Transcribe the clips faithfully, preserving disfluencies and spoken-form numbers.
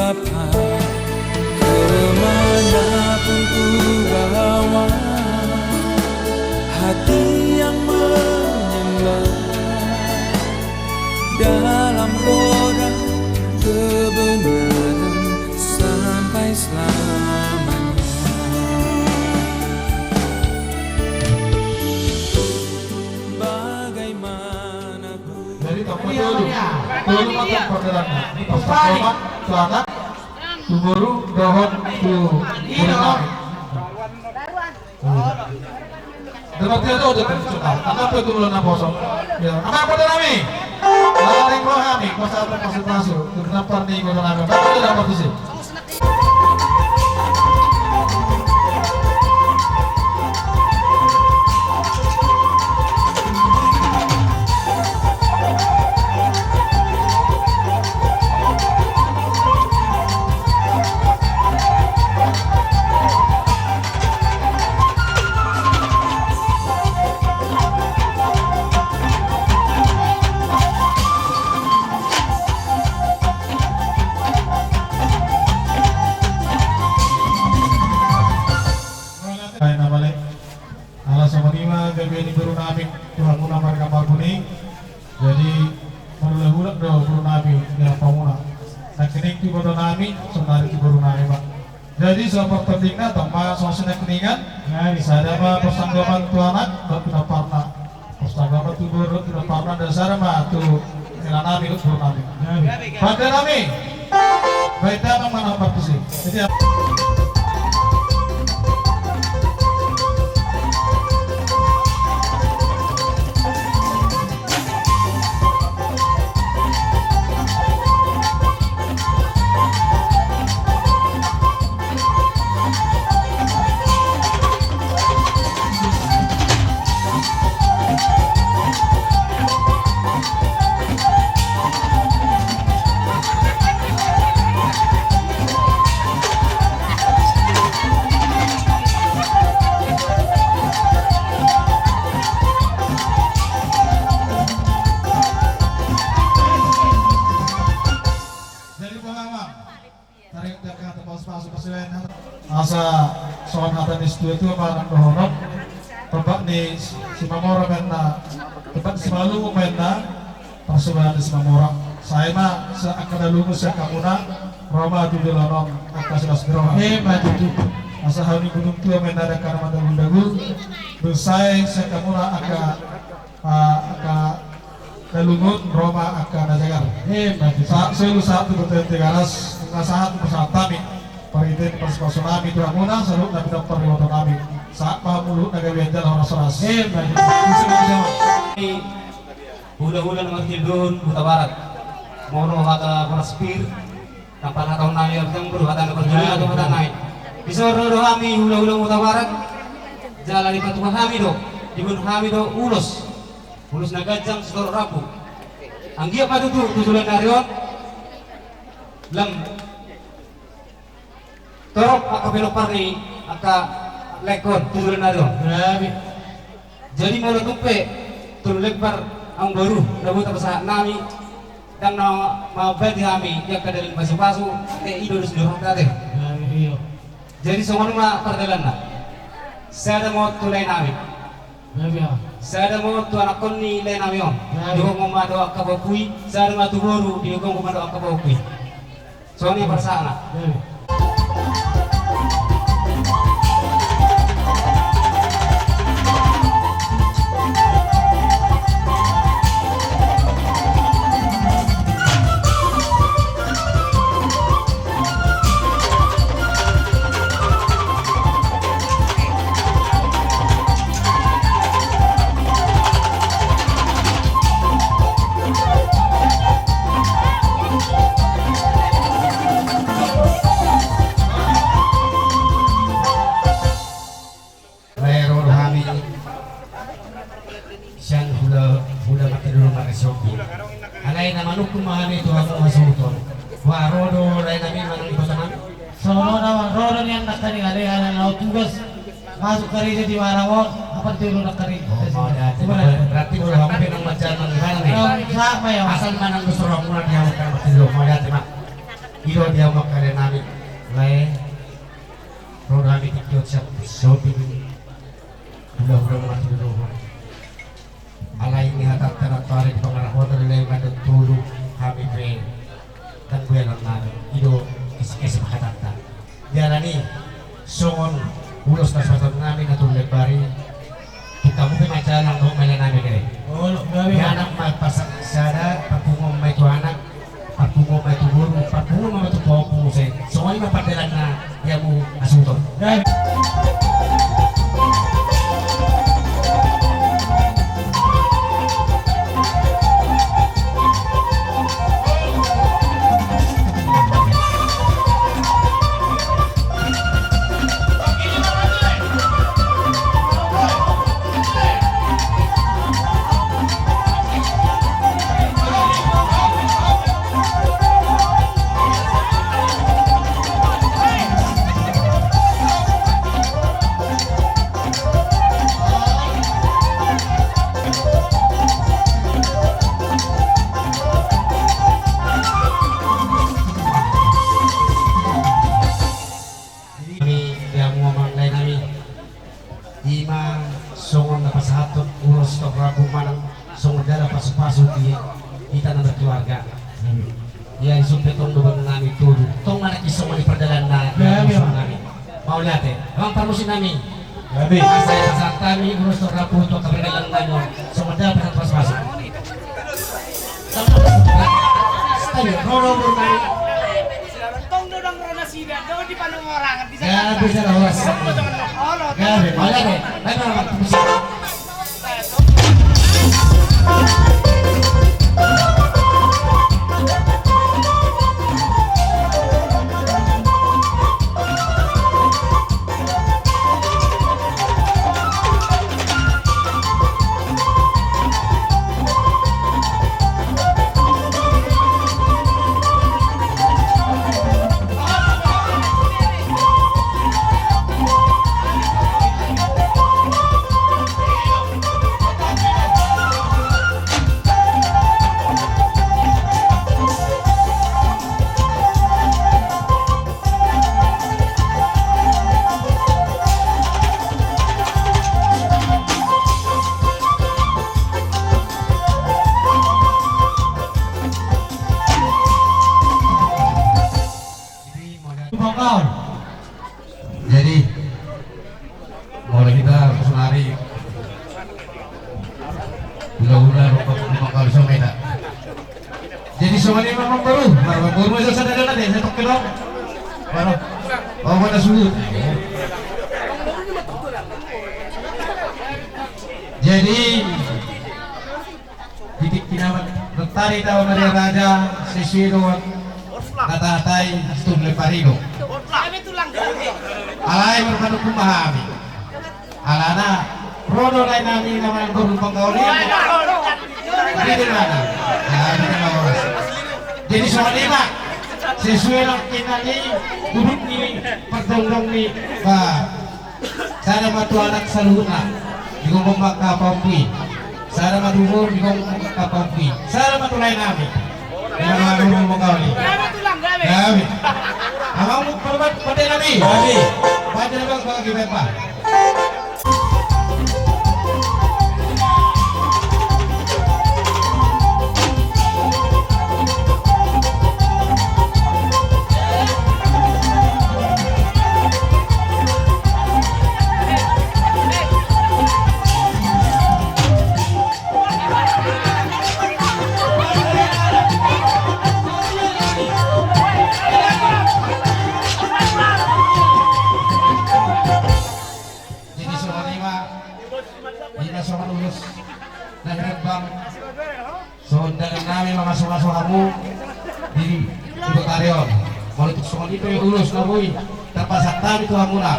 Kemana pun ku bawa hati yang menyembah, dalam roda kebenaran sampai selamanya. Bagaimana ku... Jadi, tong ma tolu. Tolu ma tong pardalanna. Pas tong ma, tu anak, tu boru, dohot tu boru nami. Dapat dia tahu dia kan suka. Angka pe tu boru na poso. Ya, angka pe tu nami. Lalu ring roha nami, pas apa masuk-masuk. Tu kenapa ni boru nami? Dapat dia dapat di sini. Baen na bale. Ala songon i ma gabe ni boru nami tu hamuna marga Marbun i. Jadi, marhulahula do boru nami di hampamuna. Nangkining tu iboto nami, saonari tu boru nami ma. Jadi, so partandingna tong ma songon sinangkiningan. Sada ma parsanggoman tu anak dohot pinomparna. Parsanggoman tu boru dohot pinomparna, dan sada ma tu hela nami dohot boru nami. Pande nami. Baen damang ma na partusi. Jadi, jadi boha ma. Tarik dah kata pasu-pasu pasuan. Asa songon hata ni situa-tua ma nang dohonon. Tempat ni Simamora ma inna, tempat ni Simalungun ma inna, parsubahan ni Simamora. Sai ma, sa angka na lungun sian hamuna, ro ma tu joloan on, angka silas ni roha. Emma tutu. Asa hau ni gunung tua ma inna, dangka na mandagul-dagul. Dung sae sian hamuna angka, ah, angka na lungun, ro ma angka na jagar. Emma tutu. Sa-, solu sahat tu Botoan Tigaras, nunga sahat tu pasahat nami. Parhite pasu-pasu nami tu hamuna, saluhutna pinompar ni iboto nami. Sahat ma hamu luhutna gabe jala horas-horas. Emma tutu. Hula-hula na martinodohon Hutabarat. Molo hata boras pir, na parhatahon nami, jang boru hata na parjolo, hata nami. Dison ro do hami hula-hula Hutabarat. Jala dipatupa hami do, diboan hami do ulos. Ulos na ganjang sitorop rambu. Anggiat ma tutu tu joloan ni ari on, lam torop angka pinompar ni angka laengkon tu joloan ni ari on. Jadi molo tung pe tolu lembar ambaru na boi tapasahat nami, ndang na mambati hami di angka dalan pasu-pasu, ate i do dos ni rohanta ate. Jadi songon i ma pardalanna. Sada ma on tu lae nami. Sada ma on tu anakkon ni lae nami on. Dihophop ma dohot angka pahompu i, sada ma tu boru, dihophop ma dohot angka pahompu i. Songon i ma parsahatna. Lae, ro do hami sian hula, hula Martinodohon marga Sihombing. Alai na manungkun ma hami tu hamu hasuhuton. Boha, ro do lae nami manang iboto nami? Songon on, ro do nian nangkaning, alai ala na tugas masuk karejo di warung on, apa tu nangkaning. Berarti molo hamu pe nang manjaha nang ibana ni. Asal manang dos rohamuna di hamu angka Martinodohon, mauliate ma. I do di hamu angka Sopi ni hulahula ma tu dohot. Alai ni hatanta na tore di pangarahotan, alai ma dok tolu hami pe. Dan buelan nami ido kesi-kesi ma hatanta. Dialani songon ulos na suaton nami na tu lembari. Tungkamu pe majalang dohot mele nami kere. Di anak ma pasak sada, parpunguan ma i tu anak, parpunguan ma i tu boru, parpunguan ma i tu pahompu muse. Songon i ma pardalanna di hamu hasuhuton. Nami, di hamu amang lae nami. Ima songon na pasahathon ulos tu rambu manang songon dalan pasupasu di hita na berkeluarga. Ia dison pe tong do boru nami tolu. Tong ma nangkin songon i pardalanna di hamu amang nami. Mauliate. Amang parmusik nami. Asa pasahat hami ulos tu rambu tu angka pardalan nami songon dalan pasupasu. Ro do boru nami. Tong do dang ro nasida, do di panongorangan di Jakarta. Gabe, jala horas. Tong do dang ro. Olo, gabe, tong. Mauliate. Baik, Bang. Jadi, mulai hita sonari hulahula rokok lima kali songon hita. Jadi songon i ma amang boru, marboru ma sada dana de, satu kilo. Baru. Oh, mana suhut. Jadi, di tingki na mandok tadi tahu dari raja sesuai dohot na tahatai situ lemparido. Alai marpanungkun ma hami. Alana ro do lae nami na manang boru Panggaoli. Jadi songon i ma sesuai nangkin na ni udut ni pardongan ni ba. Sada ma tu anak saluhutna, digombong ma angka pahompu i. Sada ma tu boru, digombong ma angka pahompu i. Sada ma tu lae nami. Di mana boru Panggaoli. Gabe. Amang, pande nami. Gabe. Pande nami, bagi bempa. Jadi songon i ma, i ma songon ulos na rembang. Songon dalan nami mangasuhasu hamu di, di botari on. Molo tung songon i pe ulos na boi tarpasahat hami tu hamuna,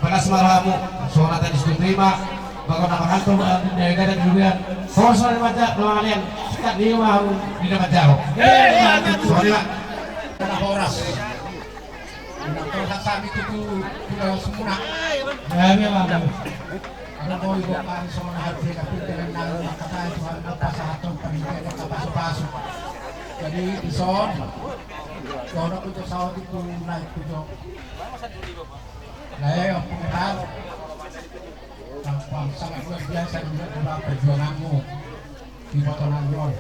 bagas ma rohamu. Songon hata ni situtu i ma, bagot na marhata, bagot na marhata di lubian. Songon songon i ma ja, na mangalean, sikat ni ma hamu di na manjalo. Songon i ma. Horas. Nang tolhas hami tutu tu laos muna. Gabe ma. Adong do i gok hami songon hami pe na pinda nang nang mangkatai Tuhan na pasahathon panitia na pasupasu. Jadi dison dohononku jo saotik tu naik tu jo. Lae, ompung Erat, gampang sangat luar biasa di dalam perjuanganmu di ibotonami on.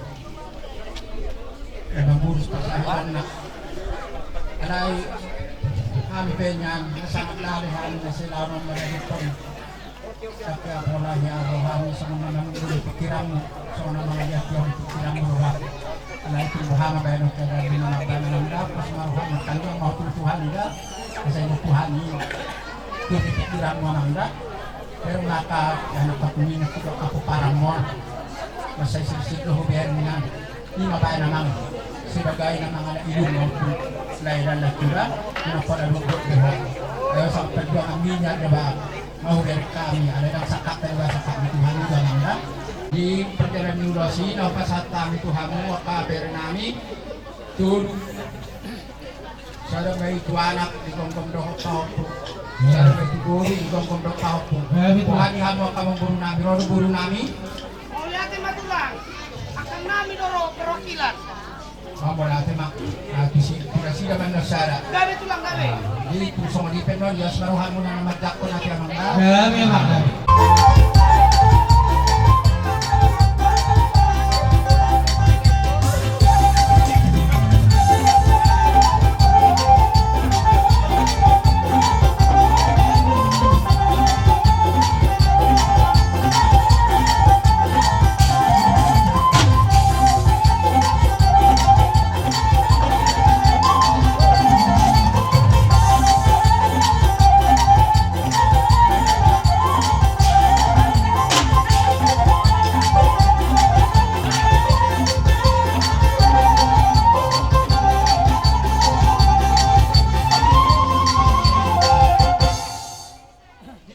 Emang urus pasahitanna. Alai hami pe nian, sangat lalai hami na silaon on maradophon. Tapi apalagi rohami songon na manggulu pikiranmu, songon na manggulu pikiranmu roha. Alai tung boha ma baenon keadaan di mana baenon anda, pas ma rohami tanggung ma tu Tuhan ida, asa ini Tuhan ini. Tuhan pikiranmu amang anda, biar maka anak kapunginya sudah kapuparan mon. Masa isi-isi doho biar minang. Ima baen amang, sebagai na mangala ilung maupun lae dan latura, na pola lungkot deho. Ayo sampai dua aminya deba mau dari kami, ada dan sakat dari bahasa kami Tuhan juga nanda. Di perjalanan minggu dosi, na pasahat kami Tuhan mu, apa beri nami, tulu. Sada ma i tu anak digomgom dohot pahompu. Sada ma i tu boru digomgom dohot pahompu. Boha ni hamu angka amangboru nami, ro do boru nami. Mauliate ma tulang. Angka nami do ro perwakilan. Mauliate ma. Ate si, tu nasida ma na sada. Gabe tulang gabe. Jadi tu songon i pe non, ias ma rohamuna na manjangkon ate amang. Gabe amang.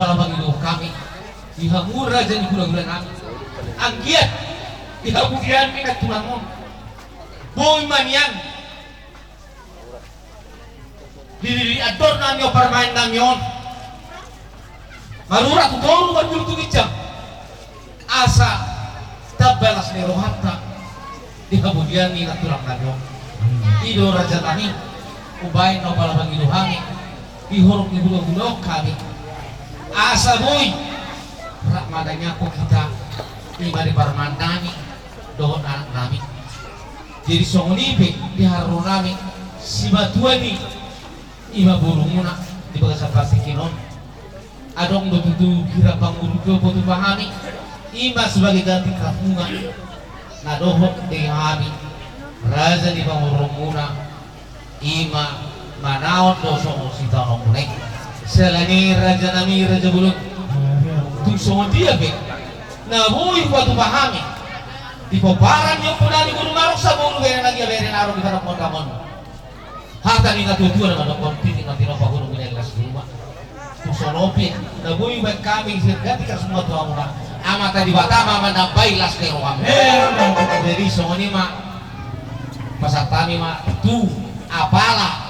Pala pangido hami di hamu raja ni hulahula nami. Anggiat di hamu dian minat tulang on. Boi ma nian. Di, di, di andor nami on, parmaen nami on. Marura tu toru, marjulu tu ginjang. Asa tamba las ni rohanta di hamu dian ni na tulang nami on. I do raja nami, umbaen na pala pangido hami di horong ni hulahula on hami. Asa boi rap mandangiangkon hita, ima di parmaen nami dohot anak nami. Jadi songon i pe di haroro nami, simatua ni ima borumuna di bagasan partingkian on. Adong do tutu hira pangurung tu boto pahami, ima sebagai ganti karhunga na dohot di hami raja ni pangurungmuna, ima manaon do songon sitaonon muna i. Selain i raja nami raja bolon, tung songon dia pe na boi hupatupa hami di pomparan ni ompu nami boru Maroksa, boru bere na gia bere na ro di paramon damon. Hata ni na tuatua na mandokkon, pitik na tinompa, hurung ni las di ruma. Tung songon i pe na boi baen hami sian ganti karhunga tu hamuna, Amanta Debata ma manambai las ni rohamu. Jadi songon i ma pasahat hami ma tu apala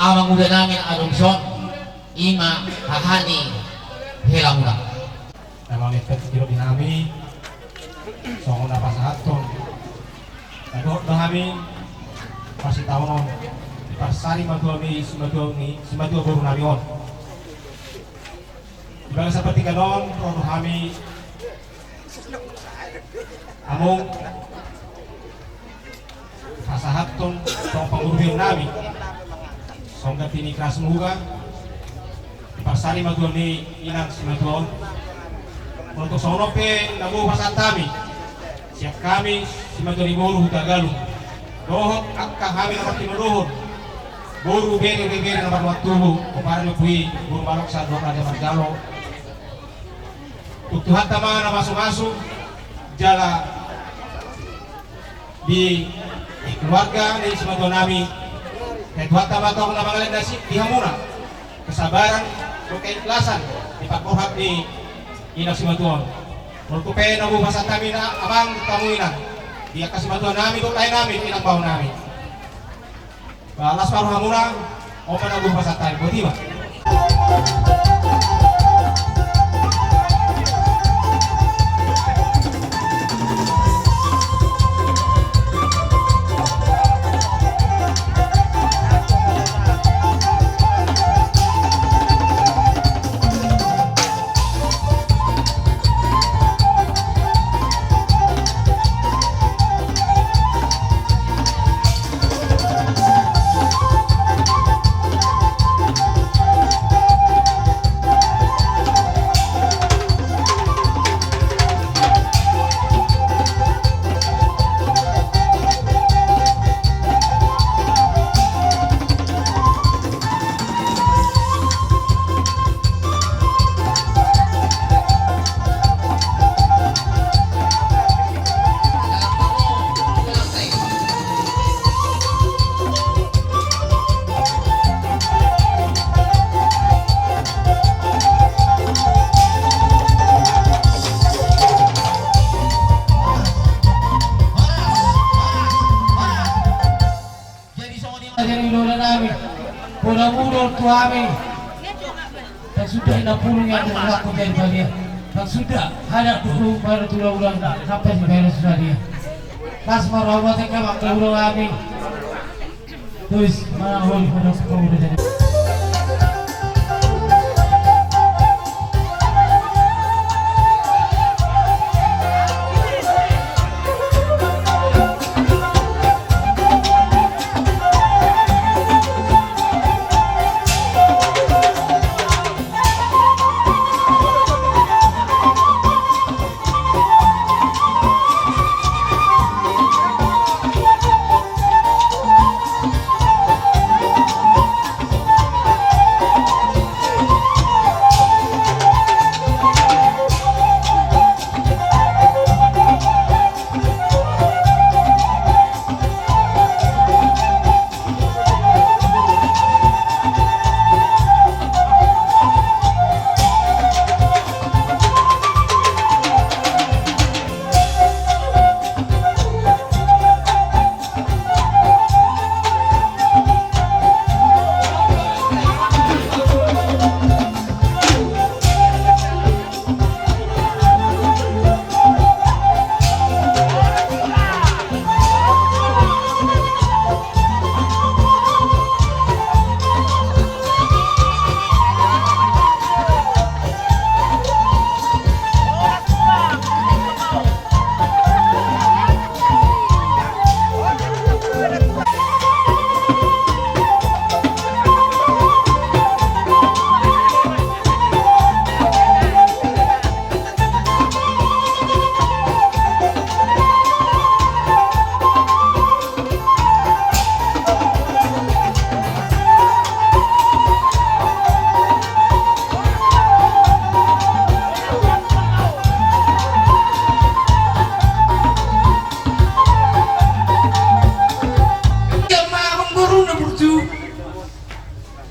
amanguda nami na adong dison, ima haha ni helamuna. Na mangihut tu tingki di nami, songon na pasahathon na dohot do hami parsitaonon di parsarimatua ni simatua ni simatua boru nami on. Di bagasan partingkian on ro do hami among pasahathon songon pangurbion nami, songon ganti ni keras muga di parsarimatua ni inang simatua on. Molo tung songon on pe na boi pasahat hami sian hami simatua ni boru Hutagalung dohot angka hami na martinodohon, boru bere, bere, bere na marnoan tubu, pomparan ni ompu i boru Maroksa dohot raja Marjalo. Tung Tuhanta ma na masumasu jala di keluarga ni simatua nami. Ai Tuhanta ma tongtong na mangalehon na siat di hamuna kesabaran dohot keikhlasan di pangkorhon ni inang simatua on. Molo tung pe na boi pasahat hami na amang hamu inang di angka simatua nami dohot lae nami dohot inang bao nami. Ba las ma rohamuna, on ma na boi pasahat hami, boti ma. Hami. Tang suda na pulung yang berlaku jadi balia. Tang suda hadat dulu baru tulang-ulang. Sampai si baru sudah dia. Pas marahmat yang kamak ke ulang hami. Terus mana hol pada sekolah udah jadi.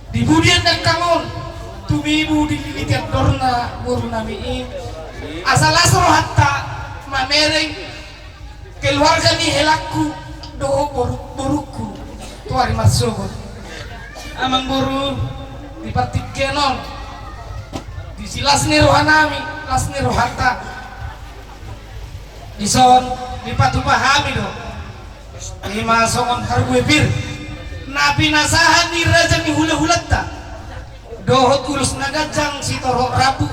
Di pudian dangkang on, tumibu di lilitan dorna boru nami i. Asa las rohanta mamereng keluarga ni helangku dohot boru, borungku tu ari marsogot. Amang boru, di partingkian on, di si las ni roha nami, las ni rohanta, dison dipatupa hami do. Ima songon harbue pir na pinasahat ni raja ni hulahulanta dohot ulos na ganjang sitorop rambu.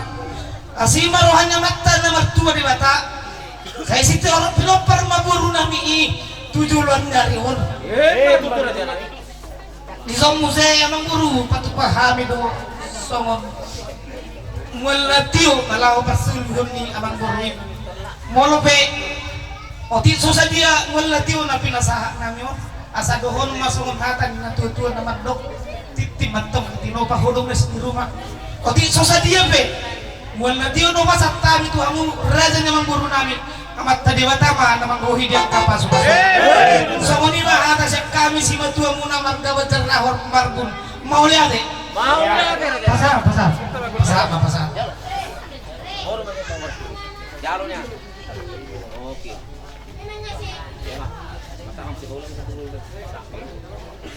Asi ma roha ni Amanta na martua Debata, sai sitorop pinompar ma boru nami i tu joloan ni ari on. Dison muse amang boru patupa hami do songon mual na tio na laho parsuluhon ni amang boru i. Molo pe otik so sadia mual na tio na pinasahat nami on, asa dohonon ma songon hata ni na tuatua na mandok, tintin ma tong tinopa, hodong na siruma. Otik so sadia pe mual na tio do pasahat hami tu hamu raja ni amang boru nami, Amanta Debata ma na manggohi di angka pasupasu. Songon i ma hata sian hami simatuamuna marga Banjar Nahor Marbun. Mauliate. Pasahat, pasahat. Pasahat ma, pasahat.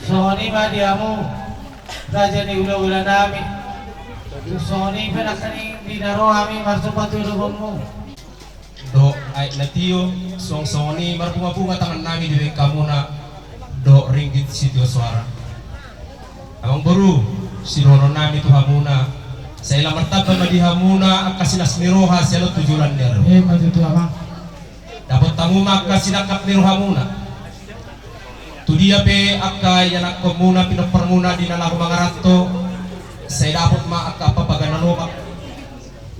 Songon i ma di hamu raja ni hulahula nami. Songon i pe nangkaning di na ro hami marsomba tu adopanmu. Dohot aek na tio, songon i marbungabunga tangan nami dibahen hamuna dohot ringgit sitio soara. Amang boru, sidohonon nami tu hamuna, sai lam martamba ma di hamuna angka silas ni roha sian on tu joloan ni ari on. Ima tutu amang. Dapot hamu ma angka sinangkap ni rohamuna. Tu dia pe angka ianakkonmuna pinomparmuna di na laho mangaranto, sai dapot ma angka papaga na lomak,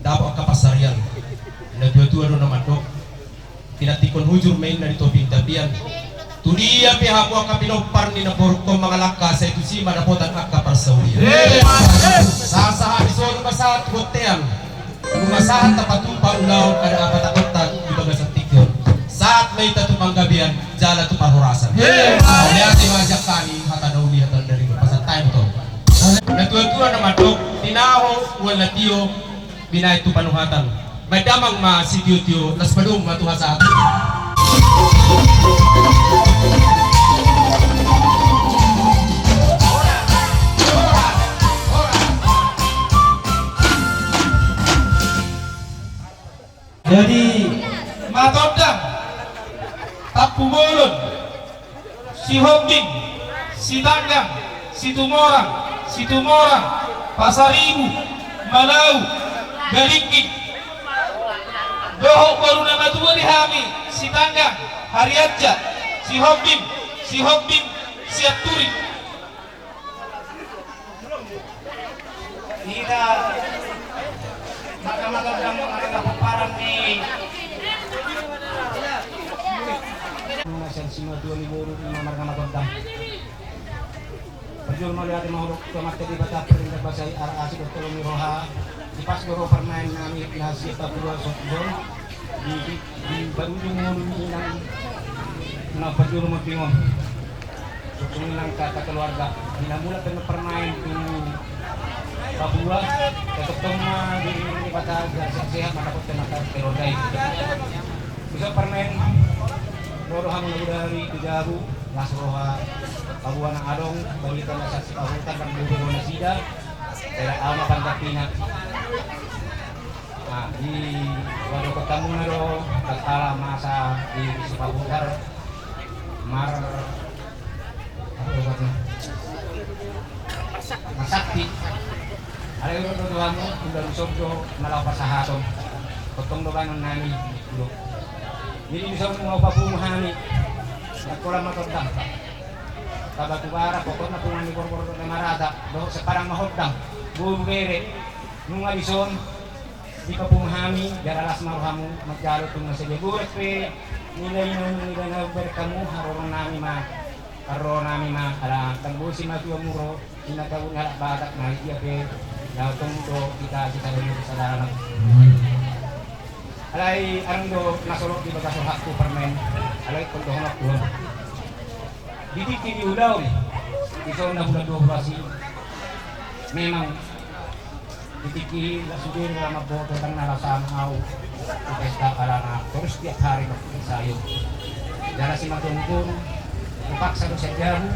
dapot angka pansarian. Na tuatua do na mandok, pinantikhon hujur ma inna di topi ni tapian. Tu dia pe hamu angka pinompar ni namborungkon mangalangka, sai tusi ma dapotan angka parsaulian. Sahat-sahat ni solu ma sahat tu bontean. Nunga sahat tapatupa ulaon, ndada apa takonta di bagasan tingki on. Sahat ma hita tu panggabean jala tu parhorasan. Mauliate ma sian hami, hata na uli hata na denggan, pasahat hami tu. Na tuatua na mandok, tinaho mual na tio, binahen tu panuhatan. Baen damang ma sitiotio, laos padomu ma tu hasahatan. Pubolon, Sihombing, Sitanggang, Situmorang, Situmorang, Pasaribu, Malau, Garingging. Dohot boru na matua di hami, Sitanggang, Harianja, Sihombing, Sihombing, Sianturi. Hita marga Matondang, marga pomparan ni na sian simatua ni boru ima marga Matondang. Parjolo mauliate ma hudok tu Amanta Debata, parjolo basa i, ala asi dohot holong ni roha, dipas do ro parmaen nami na sian Papua songon on. Di, di, di parujung ngolu ni inang na parjolo monding on. Songon i nang hata keluarga. Di na mulak pe parmaen tu Papua, tongtong ma di, di Debata, biar sehat-sehat, mandapothon hata keluarga i. Bisa parmaen, ro do hamu na bodari tu jabu, las roha, paboa na adong barita na sian Sipahutar, ndang boi roha nasida, hera au ma panggantina. Nah, di wadok kotamuna do, tatkala masa di Sipahutar, mar, apa obatna? Marsakti. Alai ro do tu hamu, undang sondo, na laho pasahaton. Tongtong do baenon nami, do. Jadi dison ma hupapungu hami. Nangkola Matondang. Tabatubara, pokokna punguan ni Borgor dohot Namarata. Dohot Separang Mahondang. Boru bere. Nunga dison. Dipapungu hami, jala las ma rohamu, manjalo tung na sadia. Borat pe, nilai na, nilai na ber hamu, haroro nami ma, haroro nami ma, ala tanggo simatua muro, ina tabu ni halak Batak, na dia pe, na tong do hita, hita do hita sadana. Alai, arang do, na solot di bagas rohakku parmaen, alai, tong dohononku. Di tingki di ulaon, dison na bulan dua belas i, memang, Di tingki na sude na mamboto, ndang na laho sama au tu pesta, alana torus tiap hari ma sayo. Jala simatua on, terpaksa do sian jabu,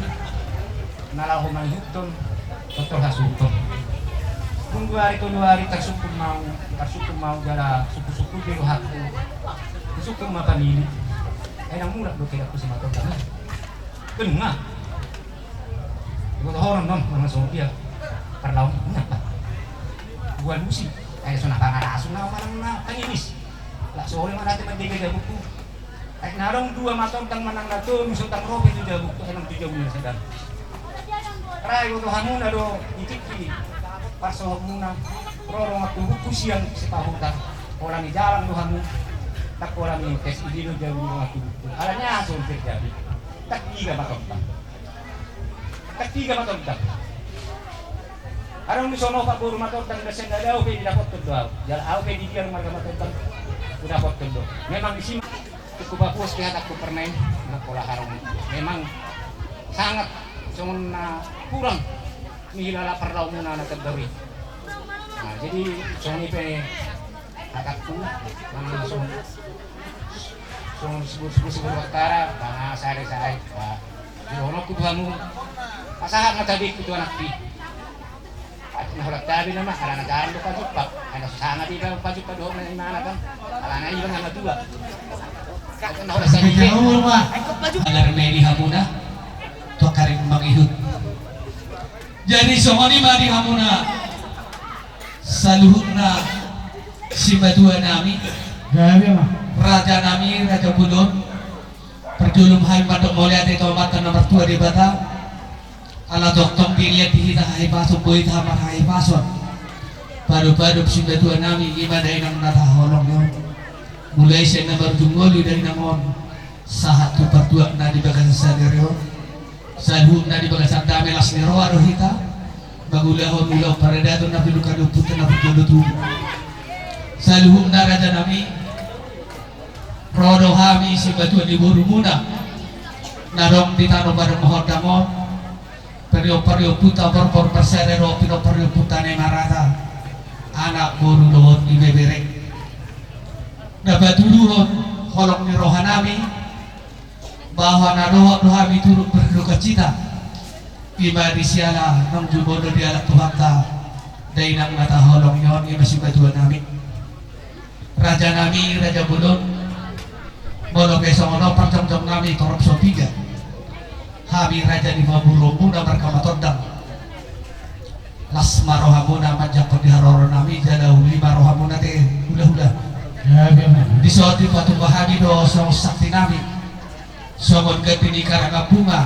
na laho mangihuthon, tortor hasuhuton. Dung dua ari tolu ari tarsungkun ma au, tarsungkun ma au jala sungkun-sungkun di rohakku. Tarsungkun ma pamili. Ai ndang mulak do kedaku simatua on. Nunga. Iboto ho on, manang songon dia. Parlaon, nunga. Dua lusi. Ai so na pangarasu na manang na panginis. Lak sore ma ate manjaga jabukku. Ai na adong dua Matondang manang na tolu so ndang ro pe tu jabukku, ai ndang tu jabu ni na sada. Ra iboto hamuna do di tingki parsohotmuna. Ro dongan tubukku sian Sipahutar. Pola ni jalang do hamu. Ndang pola ni tes, i do jabu ni dongan tubukku. Alani aha so terjadi? Ndang piga Matondang. Ndang piga Matondang. Adong dison opat boru Matondang, na sian na dao pe didapothon do au. Jala au pe di dia marga Matondang hudapothon do. Memang disi ma tung hupapuas pe hatangku parmaen, na pola haroro. Memang sangat songon na hurang nihilala parlaomuna na tanda i. Nah, jadi songon i pe hatangku, manang songon, songon sebut-sebut, sebut antara, manang sare-sare, nah, di dohononku tu hamu, pasahat ma tabeku tu anakki. Ai na holan tabe nama, alana jarang do pajumpa. Ai na so sanga do iba pajumpa dohot na imana kan. Alana iba na matua. Ai na holan tabe. Agar medi hamuna, tu angka ari mangihut. Jadi songon i ma di hamuna saluhutna simatua nami, raja nami, raja bolon. Parjolo ma hami mandok mauliate tu Amanta na martua Debata. Ala tongtong diliat di hita hahipason, boi hita marhahipason. Padopadop simatua nami, ima dainang na tahaholongi on. Mulai sian na marujung ngolu dainang on sahat tu partuakna di bagasan sadari on. Saluhutna di bagasan dame las ni roha do hita mangulahon ulaon paradaton na pinungka ni ompunta na parjolo tubu. Saluhutna raja nami, ro do hami simatua ni borumuna na adong di tano Padang Mahondang on. Pariomparionpunta Porpor Parsada dohot pinompariompunta Namarata, anak, boru dohot ibebere. Na patuduhon holong ni roha nami, bahwa na dohot do hami turut berdukacita, ima di siala naung jumolo dialap Tuhanta dainang na tahaholongi on, ima simatua nami. Raja nami, raja bolon, Molo pe songon on parjongjong nami torop so piga, hami raja ni pamoruonmuna marga Matondang, las ma rohamuna manjangkon di haroro nami, jala uli ma rohamuna ate hulahula. Dison dipatupa hami do songon sakti nami, songon gati ni karangan bunga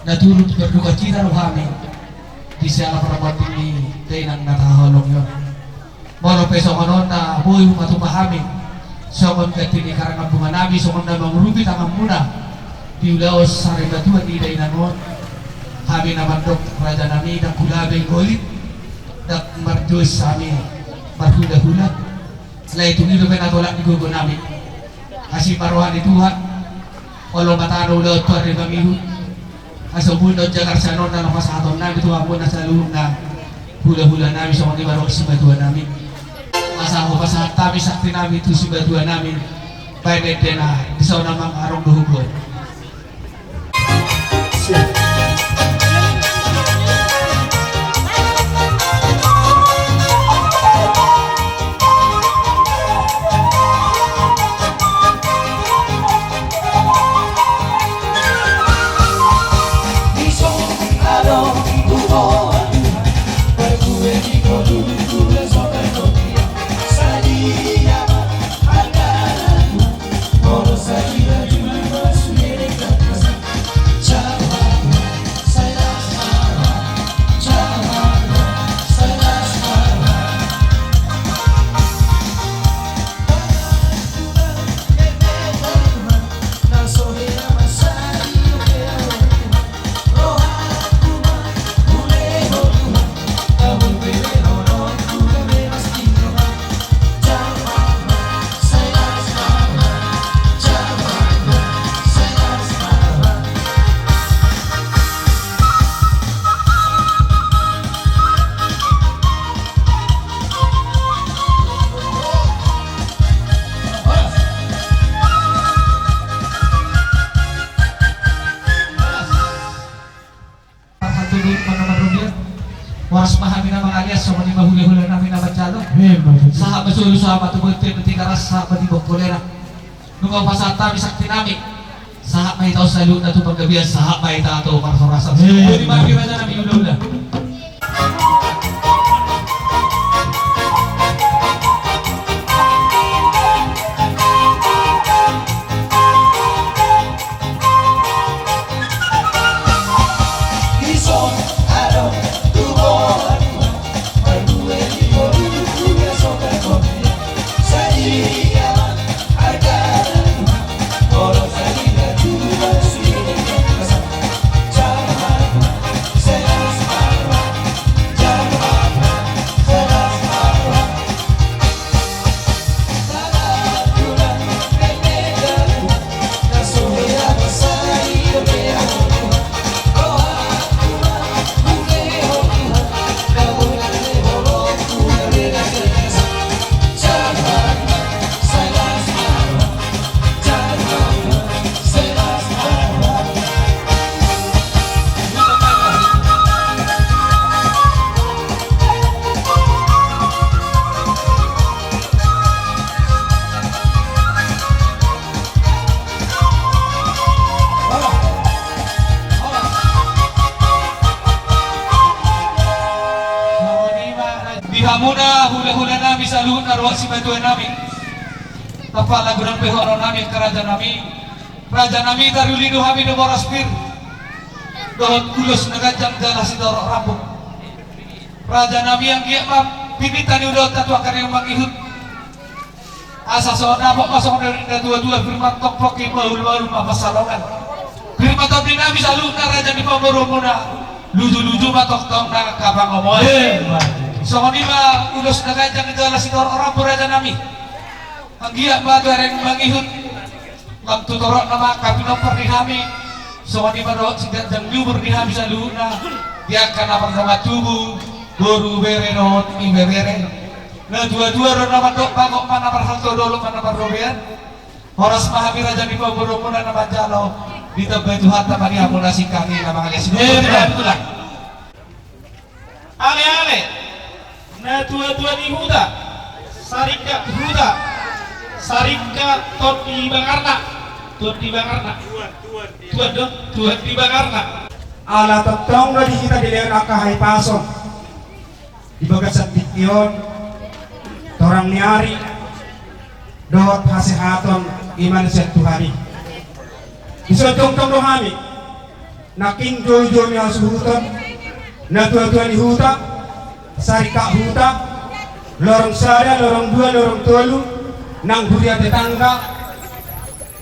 na turut berdukacita do hami di siala parmonding ni dainang na tahaholongi on. Molo pe songon on na boi hupatupa hami songon gati ni karangan bunga nami, songon na mangurupi tanganmuna di ulaon sarimatua ni dainang on, hami na mandok raja nami, ndang hula be golit, ndang mardos hami marhulahula. Alai tung i dope na tolap ni gogo nami. Asi ma roha ni Tuhan, olo ma tano ulaon tu ari mangihut. Asa umuna on jagar sian on na pasahaton nami tu hamuna saluhutna hulahula nami, songon i ma dohot simatua nami. Asa hupasahat hami sakti nami tu simatua nami, baen ende na dison amang, adong do hubuan. Parhantolu ma na marrobean. Horas ma hami na mangalias, songon i ma hulahula nami na manjalo. Sahat ma solu, sahat ma tu bontean, na Tigaras, sahat ma di Bongkolera. Nunga hupasahat hami sakti nami, sahat ma hita on saluhutna tu panggabean, sahat ma hita tu parhorasan. Songon i ma hami raja nami, hulahula. Di hamuna hulahula nami saluhutna dohot simatua nami. Tampak lagu nang pe horo nami, angka raja nami. Raja nami, taruli do hami di boras pir dohot ulos na ganjang jala sitorop rambu. Raja nami, anggiat ma pinta ni ulaonta tu angka na mangihut. Asa so dapot ma songon na tua-tua, pir ma tongpok, i ma ulu-ulu ma pansalongan. Pir ma tondi nami saluhutna raja ni pamoruonmuna, luju-luju ma tongtong nang angka pangomoan. Songon i ma ulos na ganjang jala sitorop rambu raja nami. Anggiat ma tu ari na mangihut, lam tu torop nama angka pinompar ni hami, songon i ma dohot siganjang ni umur ni hami saluhutna, di angka na mardongan tubu, boru, bere dohot ibebere. Na tua-tua do na mandok, bagot ma na marhalto, dolok ma na marrobean. Horas ma hami raja ni pamoruonmuna na manjalo, ditambai Tuhanta ma di hamuna singkat i na mangalias. Ale-ale, na tua-tua ni huta, saringkak huta, Saringka Tondi Bangarna. Tondi Bangarna. Tuan do, Tondi Bangarna. Ala tongtong do di hita dilehon angka hahipason di bagasan tingki on, torang ni ari dohot hasehaton, i ma na sian Tuhan i. Dison tongtong do hami nangkin joujou ni hasuhuton, natuatua ni huta, sarikat huta, lorong sada, lorong dua, lorong tolu, nang huria tetangga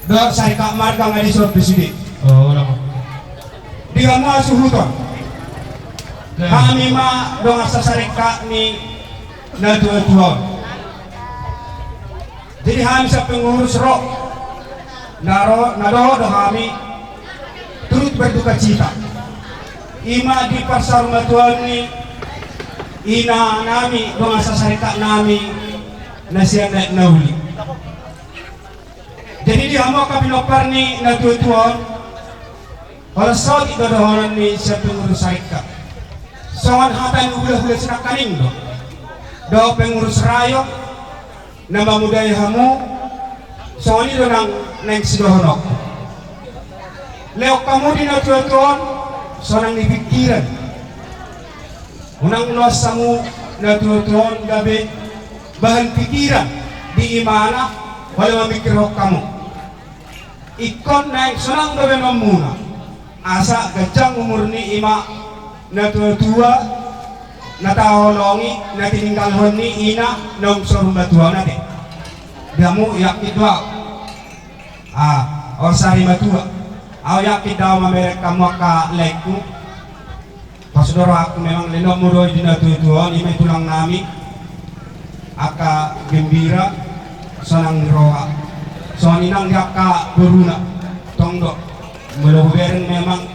dohot sarikat marga nga dison pe sude. Di hamu hasuhuton, hami ma dongan sasarikat ni natuatua on. Jadi hami sian pengurus ro, na ro, na dohot do hami turut berduka cita, i ma di parsarumatuaon ni ina nami, dongan sasarikat nami na sian Aek Nauli. Jadi di hamu angka pinompar ni natuatua on, holan saotik do dohonon ni sian pengurus sarikat. Songon hata ni hulahula si nangkaning do, dohot pengurus rayo na mamodai hamu, songon i do nang naeng sidohononku. Lehon hamu di natuatua on sonang ni pikiran. Unang loas hamu natuatua on gabe bahan pikiran di imana, holan mamikirhon hamu. Ingkon naeng sonang do baenonmuna, asa ganjang umur ni i ma natuatua na taholongi, na tininggalhon ni ina naung saur matua on ate. Di hamu yakin do au. Ah, on sari matua. Au yakin do au mamereng hamu angka laengku. Pos do rohangku memang, lehononmu do i di natuatua on, i ma i tulang nami. Angka gembira, sonang ni roha. Songon i nang di angka boruna. Tong do. Molo hubereng memang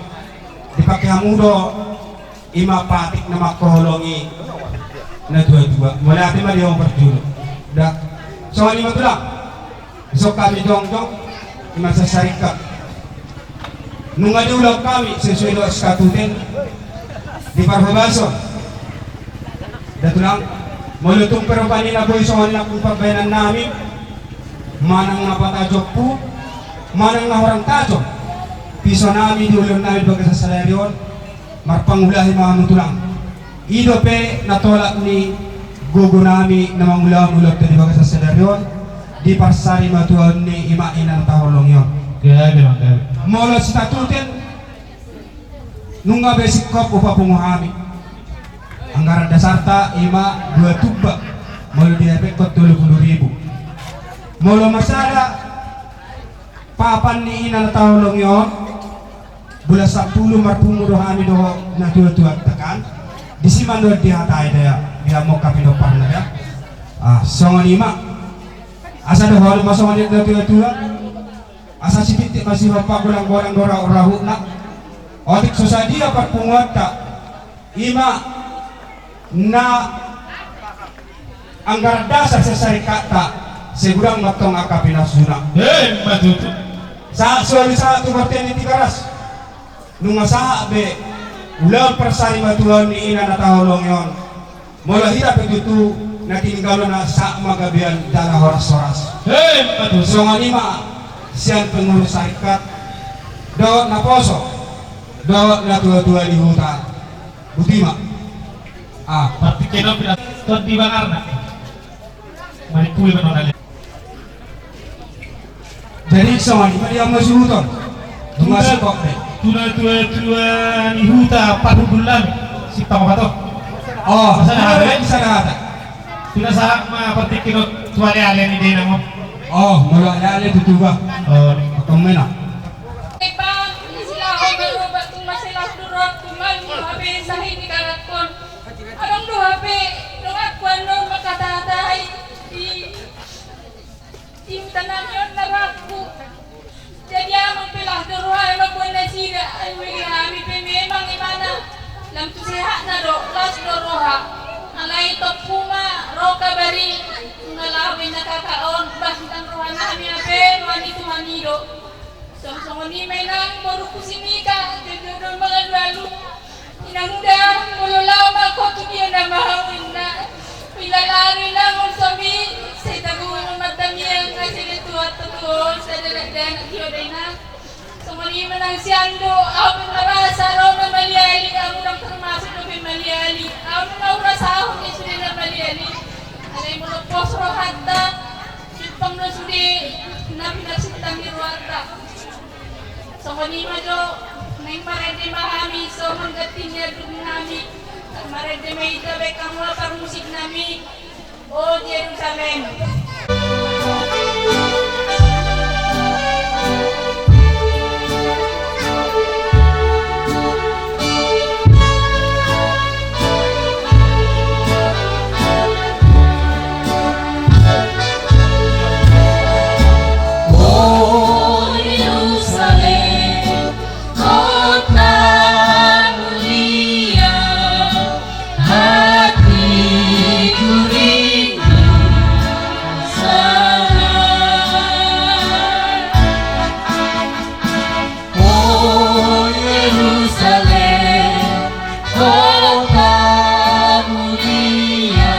dipake hamu do i ma patik na mangkaholongi natuatua. Mauliate ma di hamu parjolo. Da. Songon i ma tulang. Dison hami jongjong, i ma sasarikat. Nunga diulahon hami sesuai dohot statuten di parhobason. Da tulang, molo tung pe rupani na boi songon i nangkin pambahenan nami, manang na patajompu, manang na hurang tajom piso nami di ulaon nami di bagasan sadari on, marpangulahi ma hamu tulang. I dope na tolap ni gogo nami na mangulahon ulaonta di bagasan sadari on, di parsarimatuaon ni i ma ina na taholongi on. Gabe, gabe. Molo statuten, nunga be singkop hupapungu hami. Anggaran dasarta i ma dua tumpak, molo dihepekhon tolu pulu ribu. Molo masalah papan ni ina na taholongi on, bulan sampulu marpungu do hami dohot natuatuanta kan. Disi ma nuaeng dihatai da, di hamu angka pinomparna da. Ah, songon i ma. Asa dohonon ma songon i natuatua. Asa sitintin ma sihompa, godang-godang do rahut-rahutna. Otik so sadia parpunguanta, i ma na anggaran dasar sasarikatta, sai godang ma tong angka pinasuna. Emma tutu. Sahat solu, sahat tu bontean ni Tigaras. Nunga sahat be ulaon parsarimatuaon ni ina na taholongi on. Molo hita pe tutu na tininggalhon na sahat ma gabean jala horas-horas. Emma tutu. Songon i ma sian pengurus sarikat dohot naposo dohot natuatua ni huta. Boti ma. Ah, partingkian on pinasuna di bangarna. Maripuli ma non ale. Jadi songon i ma di hamu hasuhuton. Nunga singkop be. Tu natuatua ni huta parhundul nami. Simpang opat on. Oh, sada hata be. Sada hata. Pinasahat ma partingkian on tu aleale ni dainang on. Oh, molo aleale tutu ba. Oh. Otom mena. Epang, silaho maroba tu masilah durok tu malu hape sahi ni karatkon. Adong do hape donganku annon mangkatahatai di di huta nami on na rohangku. Jadi amang pe las do roha mamboan nasida, ai muli hami pe memang imana lam tu sehatna do, las do roha. Alai tompu ma ro kabar i, nunga laho be na kakak on, bah ndang roha nami hape, roha ni Tuhan i do. Songon i ma inang borungku si Mika, joujou do mangalualu. Inang da, molo laho ma ho tu dia nama ho inna. Pila lari inang on sami, sai tabo ma martamiang, nga Sini tuat tetuon, sada dakdanak tio dena. Songon i ma nang sian do, au pe marasa ro na maliali, au ndang termasuk dope maliali. Au na urasa au ke sude na maliali. Alai molo pos rohanta, simpang do sude na pinarsintang ni rohanta. Songon i ma jo, naeng marende ma hami songon ganti ni andung nami. Marende ma hita baen hamu parmusik nami. O Jerusalem. O Jerusalem, kota mulia, hatiku rindu sana. O Jerusalem, kota mulia,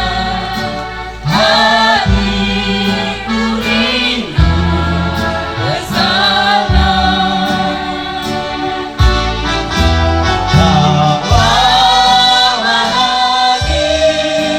hatiku rindu sana. Bawa lagi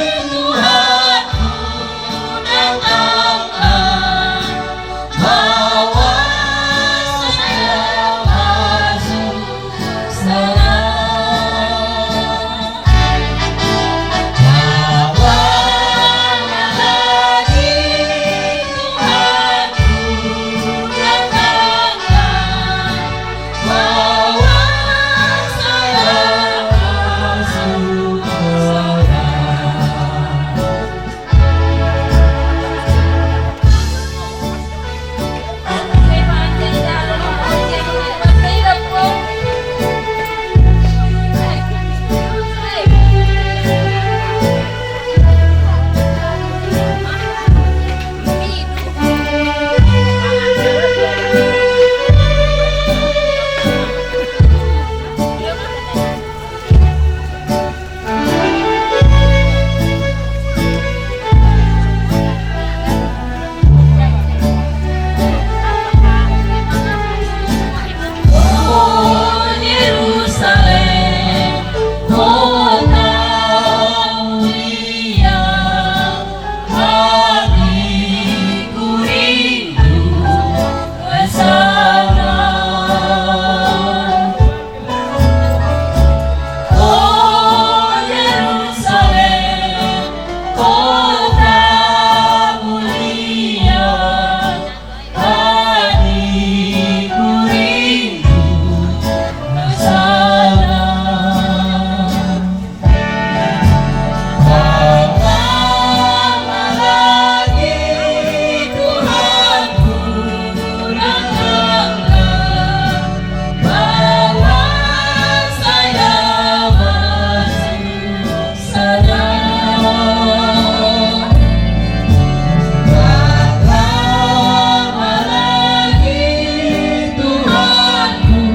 Tuhanku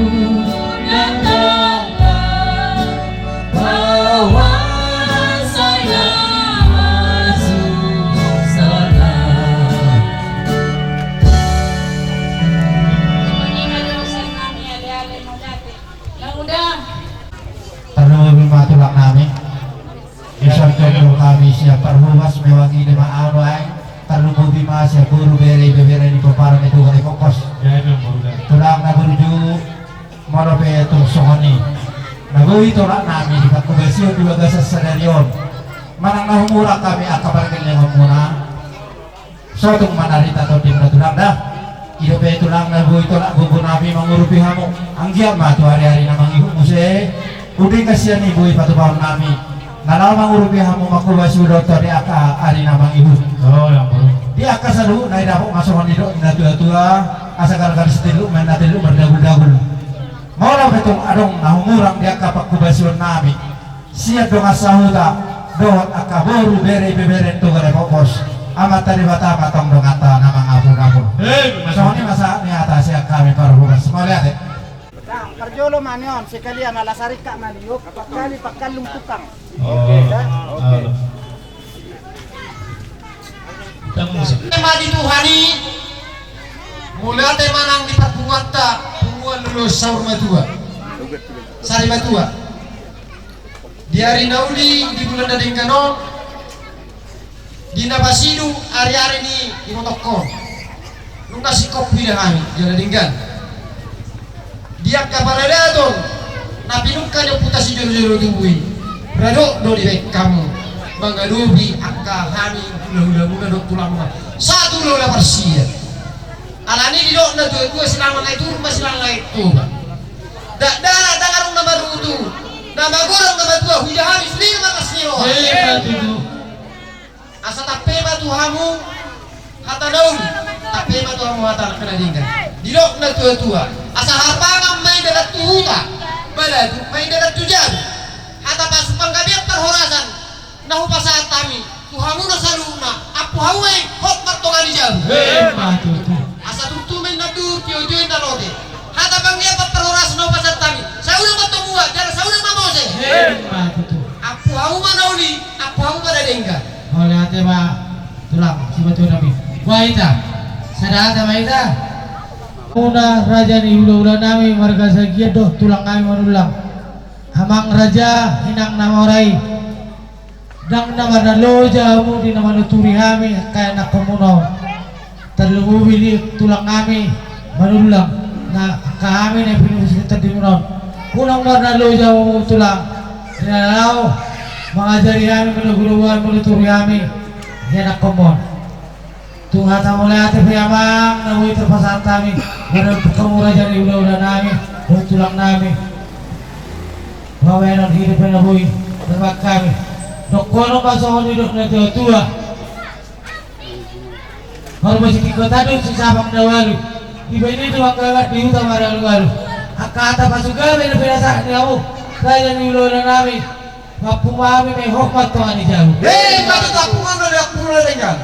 datanglah, bawa saya masuk sana. Tarlumobi ma tulang nami. Di son jolo hami sian Parhobas, mewangi lima anu aeng. Tarlumobi ma sian boru, bere, ibebere ni pomparan ni Toga Depok Pos. Tulang na burju, molo pe tung songon i na boi tolak nami di panghobasion di bagasan sadari on, manang na humurang hami angka pargellengonmuna. Sotung ma na rita tondimuna tulang da. I dope tulang na boi tolak gogo nami mangurupi hamu. Anggiat ma tu ari-ari na mangihut muse, undingan sian i boi patupahon nami na laho mangurupi hamu manghobasi ulaonta di angka ari na mangihut. Di angka saluhutna i dapot ma songon nidok ni na tua-tua, asa galgal sitilluk ma inna tilluk mardagul-dagul. Molo pe tung adong na humurang di angka panghobasion nami sian dongan sahuta dohot angka boru, bere, ibebere ni Toga Depok Pos, Amanta Debata ma tong donganta na mangapul-apul. Songon i ma sahat ni hata sian hami Parhobas. Mauliate. Parjolo ma ni on sekalian ala saringkak ma ni on, pangkali pangkallung tukang. Oke. Ema di Tuhan i, Mauliate ma nang di parpunguanta, punguan Lolo Saur Matua, Sari Matua. Di ari na uli, di bulan na denggan on, di na pasidung ariari ni ibotongkon, nunga singkop huida hami jala denggan. Di angka paradaton na pinungka ni ompunta sijolojolo tubu i, rade do dibaen hamu mangadopi angka hami hulahulamuna dohot tulangmuna, sahulahula parsian. Alani i didok natuatua, silangit na i turun ma silangit na i toba. Dakdanak dang adong na marungu, na magodang na matua, huida hami sude marlas ni roha. Emma tutu. Asa tampe ma tu hamu hata na uli, tampe ma tu hamu hata na denggan. Didok natuatua, asa harpangan ma inda na tu huta, baladuk ma inda na tu jabu. Hata pasu panggabean parhorasan na hupasahat hami tu hamuna saluhutna, ampu hamu ma i hot martonga ni jabu. Emma tutu. Asa turtu ma inna duhur, tiotio inna lote. Hata panggabean parhorasan na hupasahat hami, saudang ma tomua jala saudang ma mose. Emma tutu. Ampu hamu ma na uli, ampu hamu ma na denggan. Mauliate ma tulang, simatua nami. Boha hita, sada hata ma hita. Hamuna raja ni hulahula nami marga Sagian dohot tulang nami Manullang. Amang raja, inang na mora i, dang na marnaloja hamu di na manuturi hami angka ianakhonmuna on. Tarlumobi di tulang nami Manullang, na angka hami na pinungka ni tondimuna on. Unang marnaloja hamu tulang, di na laho mangajari hami, manogunogu hami, manuturi hami ianakhonmuna on. Tung hata mauliate pe amang na boi tarpasahat hami, maradophon hamu raja ni hulahula nami dohot tulang nami. Bahenon hidup pe na boi tarbahen hami. Dohonon ma songon nidok natuatua: Horbo sitingko tanduk, sisapang na ualu. Dibahen i do angka anak di huta maralualu. Angka hata pasu gabe na pinasahat ni hamu raja ni hulahula nami, mampu ma hami ma i hot martonga ni jabu. Emma tutu, ampuan ma di ampuan na denggan.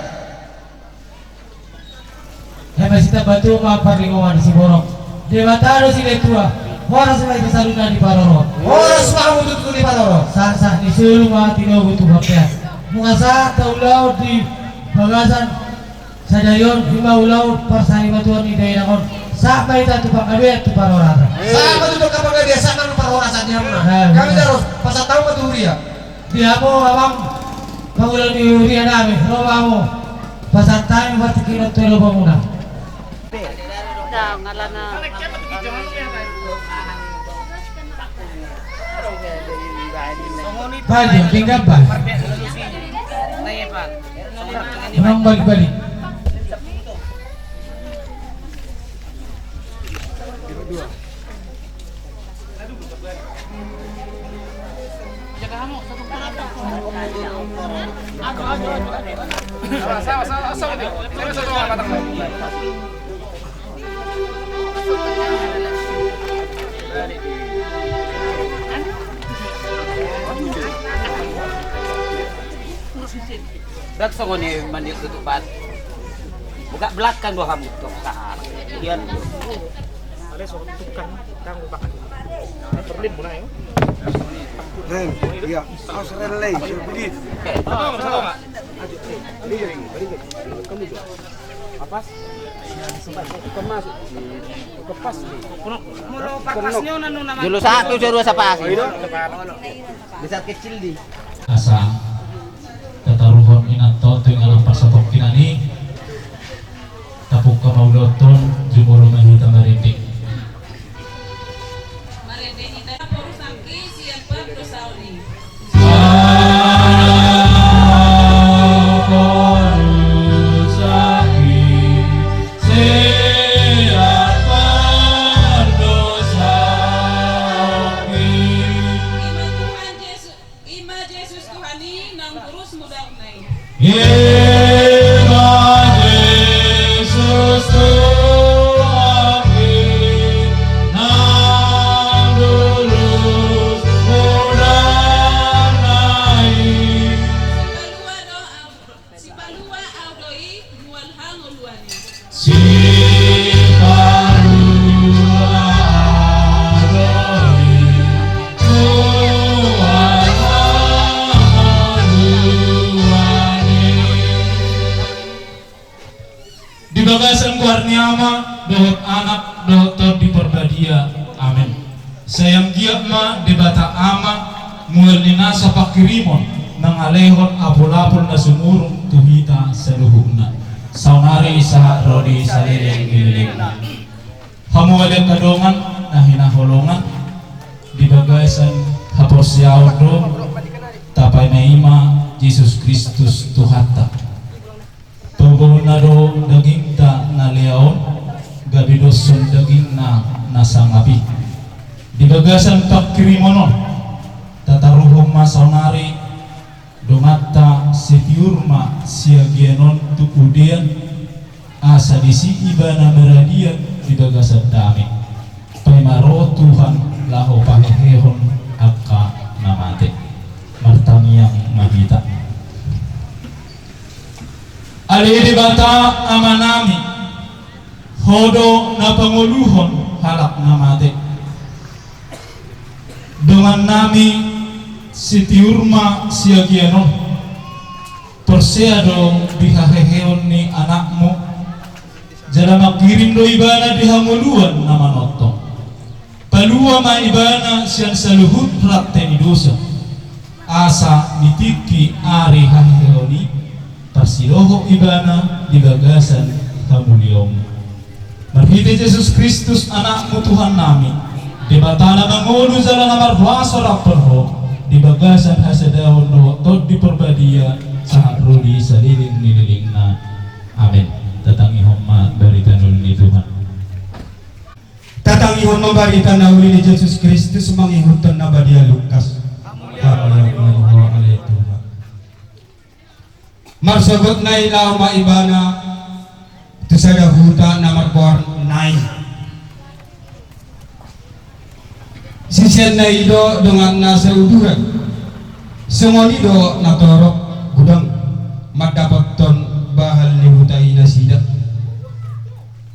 Eme sitamba tu ma parlinggoman ni siborok. Debata do silehon tua. Horas ma hita saluhutna diparorot. Horas ma hamu tutu diparorot. Sahat ni solu ma tinogu tu bontean. Nunga sahat ulaon di bagasan sadari on, i ma ulaon parsarimatuaon ni dainang on. Sahat ma hita tu panggabean tu parhorasan. Sahat ma tutu tu panggabean, sahat ma tu parhorasan ni hamuna. Nah, hami benar. Taros pasahat hamu ma tu huria. Di hamu amang pangula ni huria nami, ro ma hamu. Pasahat hami ma tingki na tu lobamuna. Baju, tinggal baju. Menang balik-balik. Dak songon i mandik tutupan. Buka belakang do hamu tong sahar. Iya. Ren, iya. Awas Ren, Lei, sudah begitu. Aduh, eh, ini jadi, ini jadi. Kamu juga. Apas? Kemas. Kepas. Molo pakasnya nanu nama. Jolo satu, jolo dua sapas. Bisa kecil di. Asa tataruhon inanta on tu inganan parsatongkinan i. Tapungka ma ulaonta on, jumolo ma hita marende. Marende hita. Porusangki sian pardosaon i. Ima Tuhan Jesus, ima Jesus Tuhan i nang gurus mudar na i. Ima Jesus Tuhan i. Amen. Sai anggiat ma Debata Ama, mual ni nasa pangkirimon, mangalehon apul-apul na sumurung tu hita saluhutna, saonari sahat ro di saleleng ni lelengna. Hamu ale angka dongan na hinaholongan, di bagasan haporseaon do tapaima-ima Jesus Kristus Tuhanta. Paboaonna do dagingta na lea on, gabe doshon dagingna na sangap i. Di bagasan pangkirimon on, tataruhon ma saonari donganta Sitiur ma Siagian on tu udean, asa disi ibana maradian di bagasan dame. Paima ro Tuhan laho pahehehon angka na mate. Martangiang ma hita. Ale Debata Amanami, Ho do na pangoluhon halak na mate. Dongannami Sitiur ma Siagian on porsea do di haheheon ni anakmu, jala mangkirim do ibana di hangoluan na manongtong. Palua ma ibana sian saluhut rante ni dosa, asa di tingki ari haheheon i tarsidohot ibana di bagasan hamuliaonmu. Marhite Jesus Kristus, Anakmu Tuhannami, Debata na mangolu jala na marhuaso rap dohot Ho, di bagasan hasadaon dohot Tondi Parbadia, sahat ro di saleleng ni lelengna. Amen. Tatangihon ma barita na uli ni Tuhan. Tatangihon ma barita na uli ni Jesus Kristus mangihuthon na badia Lukas. Hamuliateon ma ale Tuhan. Marsogot nai laho ma ibana tu sada huta na margoar Nain. Siseanna i do donganna sauduran. Songon i do natorop godang mandapothon bahal ni huta i nasida.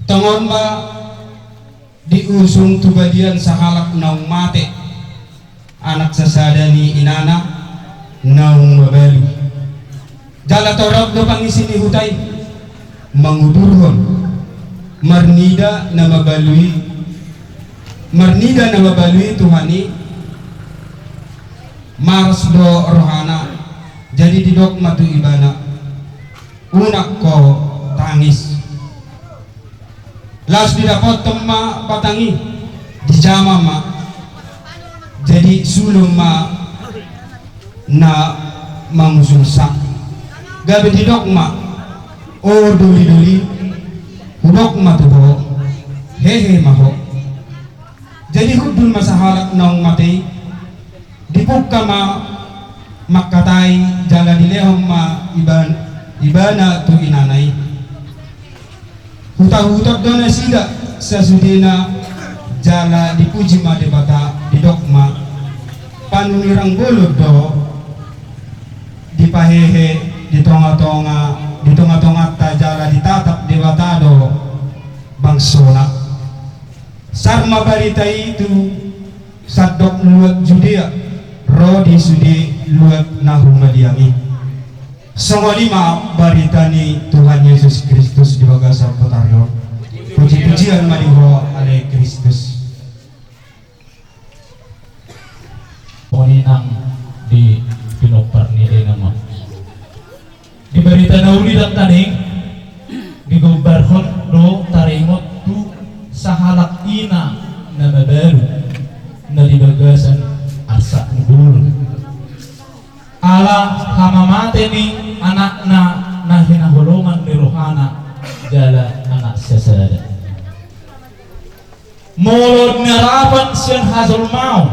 Tongon ma diusung tu balian sahalak naung mate, anak sasada ni inana naung mabalu. Jala torop do pangisi ni huta i mangudurhon, marnida na mabalu i, marnida na mabalu i Tuhan i. Maros do rohana, jadi didok ma tu ibana, unang ho tangis. Laos didapothon ma batang i, dijama ma. Jadi sulun ma na mangusulsa. Gabe didok ma, o doli-doli, hudok ma tu ho, hehe ma ho. Jadi hundul ma sahalak naung mate i, dipungka ma mangkatai jala dilehon ma iban-, ibana tu inana i. Hutahuton do nasida sasudena jala dipuji ma Debata, didok ma, panungirang bolon do dipahehe di tonga-tonga, di tonga-tonganta jala ditatap Debata do bangsona. Sar ma barita i tu sandok luat Judea, ro di sude luat na humaliang i. Songon i ma barita ni Tuhan Jesus Kristus di bagasan botari on. Puji-pujian ma di Ho ale Kristus. Songon i nang di pinompar ni inang on. Di barita na uli nangkaning, digombarhon do taringot tu sahalak ina na mabalu na di bagasan arsak ni bolon. Ala hamamate ni anakna na hinaholongan ni rohana jala anak sasada. Molo di arapan sian hajolmaon,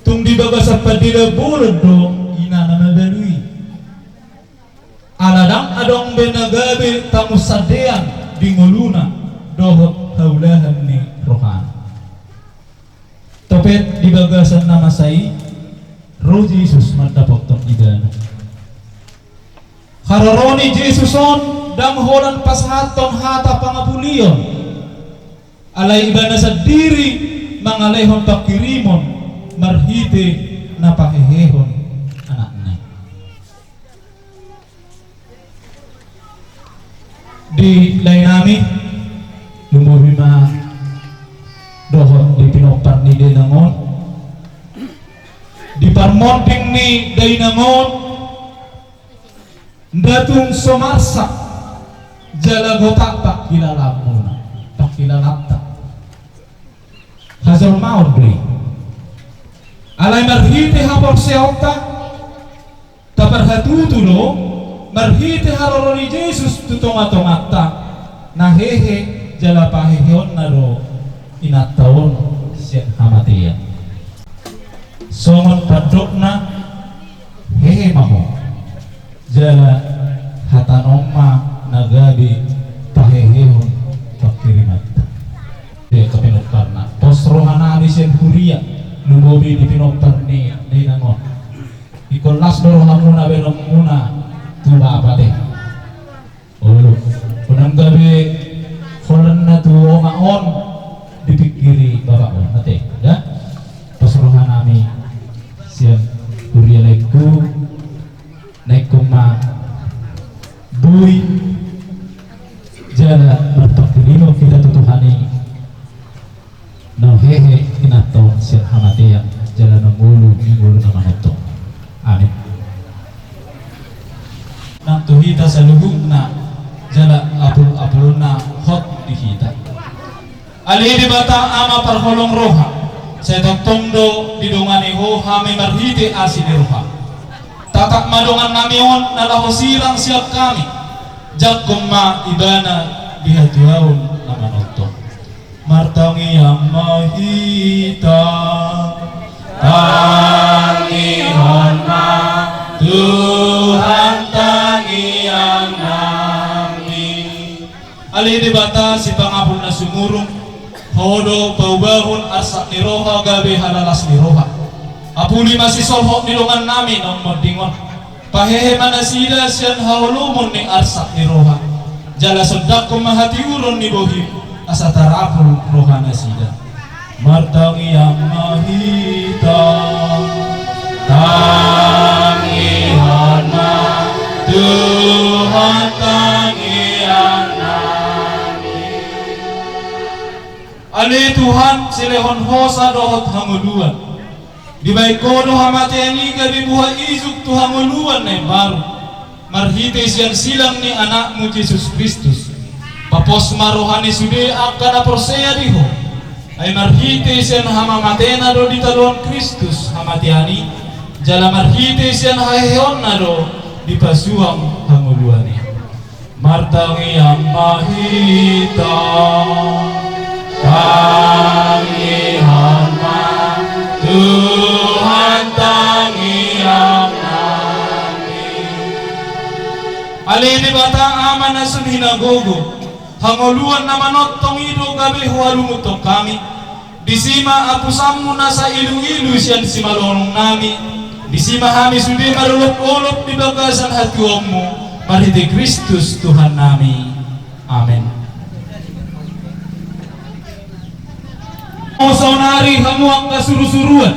tung di bagasan pandila bolon do ina na mabalu i. Ala ndang adong be na gabe tamu sandean di ngoluna dohot haulahan ni rohana. Topet di bagasan na masa i, ro Jesus mandapothon ibana. Haroro ni Jesus on ndang holan pasahathon hata pangapulion. Alai ibana sandiri mangalehon pangkirimon marhite na pahehehon anakna. Di laenami, lumobi ma Dohot di pinompar ni dainang on, di parmonding ni dainang on, nda tung so marsak jala gotap pangkilalaanmuna, pangkilalaanta. Hajolmaon do i. Alai marhite haporseaonta, taparhatutu do, marhite haroro ni Jesus tu tongatonganta, na hehe jala paheheonna do inanta on sian hamatean. Songon pandokna, hehe ma ho. Jala hatanom ma na gabe pahehehon pangkirimanta. Di angka pinomparna, pos rohanami sian huria, lumobi di pinompar ni dainang on. Ingkon las do rohamuna baenonmuna tu Bapa te. Olo, unang gabe holan na tu omak on dipingkiri bapak on, ate, da? Pos rohanami sian huria laengku, na ingkon ma boi jala marpangkirimon hita tu Tuhan i. Na hehe inanta on sian hamatean, jala na ngolu ni ngolu na manongtong. Amin. Nang tu hita saluhutna, jala apul-apulna hot di hita. Ale Debata Ama parholong roha, sai tongtong do didongani Ho hami marhite asi ni roha. Tatap ma dongannami on na laho sirang sian hami, jangkon ma Ibana di hatuaon na manongtong. Martangiang ma hita. Tangihon ma Tuhan tangiang nami. Ale Debata sipangapul na sumurung, Ho do paubahon arsak ni roha gabe halalas ni roha. Apuli ma sisolhot ni dongannami na ummonding on. Pahehe ma nasida sian haholomon ni arsak ni roha. Jala sondanghon ma hatiuron ni bohim, asa tarapul roha nasida. Martangiang ma hita. Tangihon ma Tuhan tangiang nami. Ale Tuhan, silehon hosa dohot hangoluan. Dibaen Ho do hamatean i gabe buha ijuk tu hangoluan na imbaru. Marhite sian silang ni Anakmu Jesus Kristus. Papos ma roha ni sude angka na porsea di Ho. Ai marhite sian hamamatena do ditaluhon Kristus hamatean i. Jala marhite sian haheheonna do dipasuang hangoluan i. Martangiang ma hita. Tangihon ma Tuhan tangiang nami. Ale Debata Ama na sun hinagogo, hangoluan na manongtong i do gabe huhalungunhon hami. Disi ma apusanmu na sailuilu sian simalolong nami. Disi ma hami sude marolopolop di bagasan hatuaonmu, marhite Kristus Tuhan nami. Amen. Saonari hamu angka surusuruan,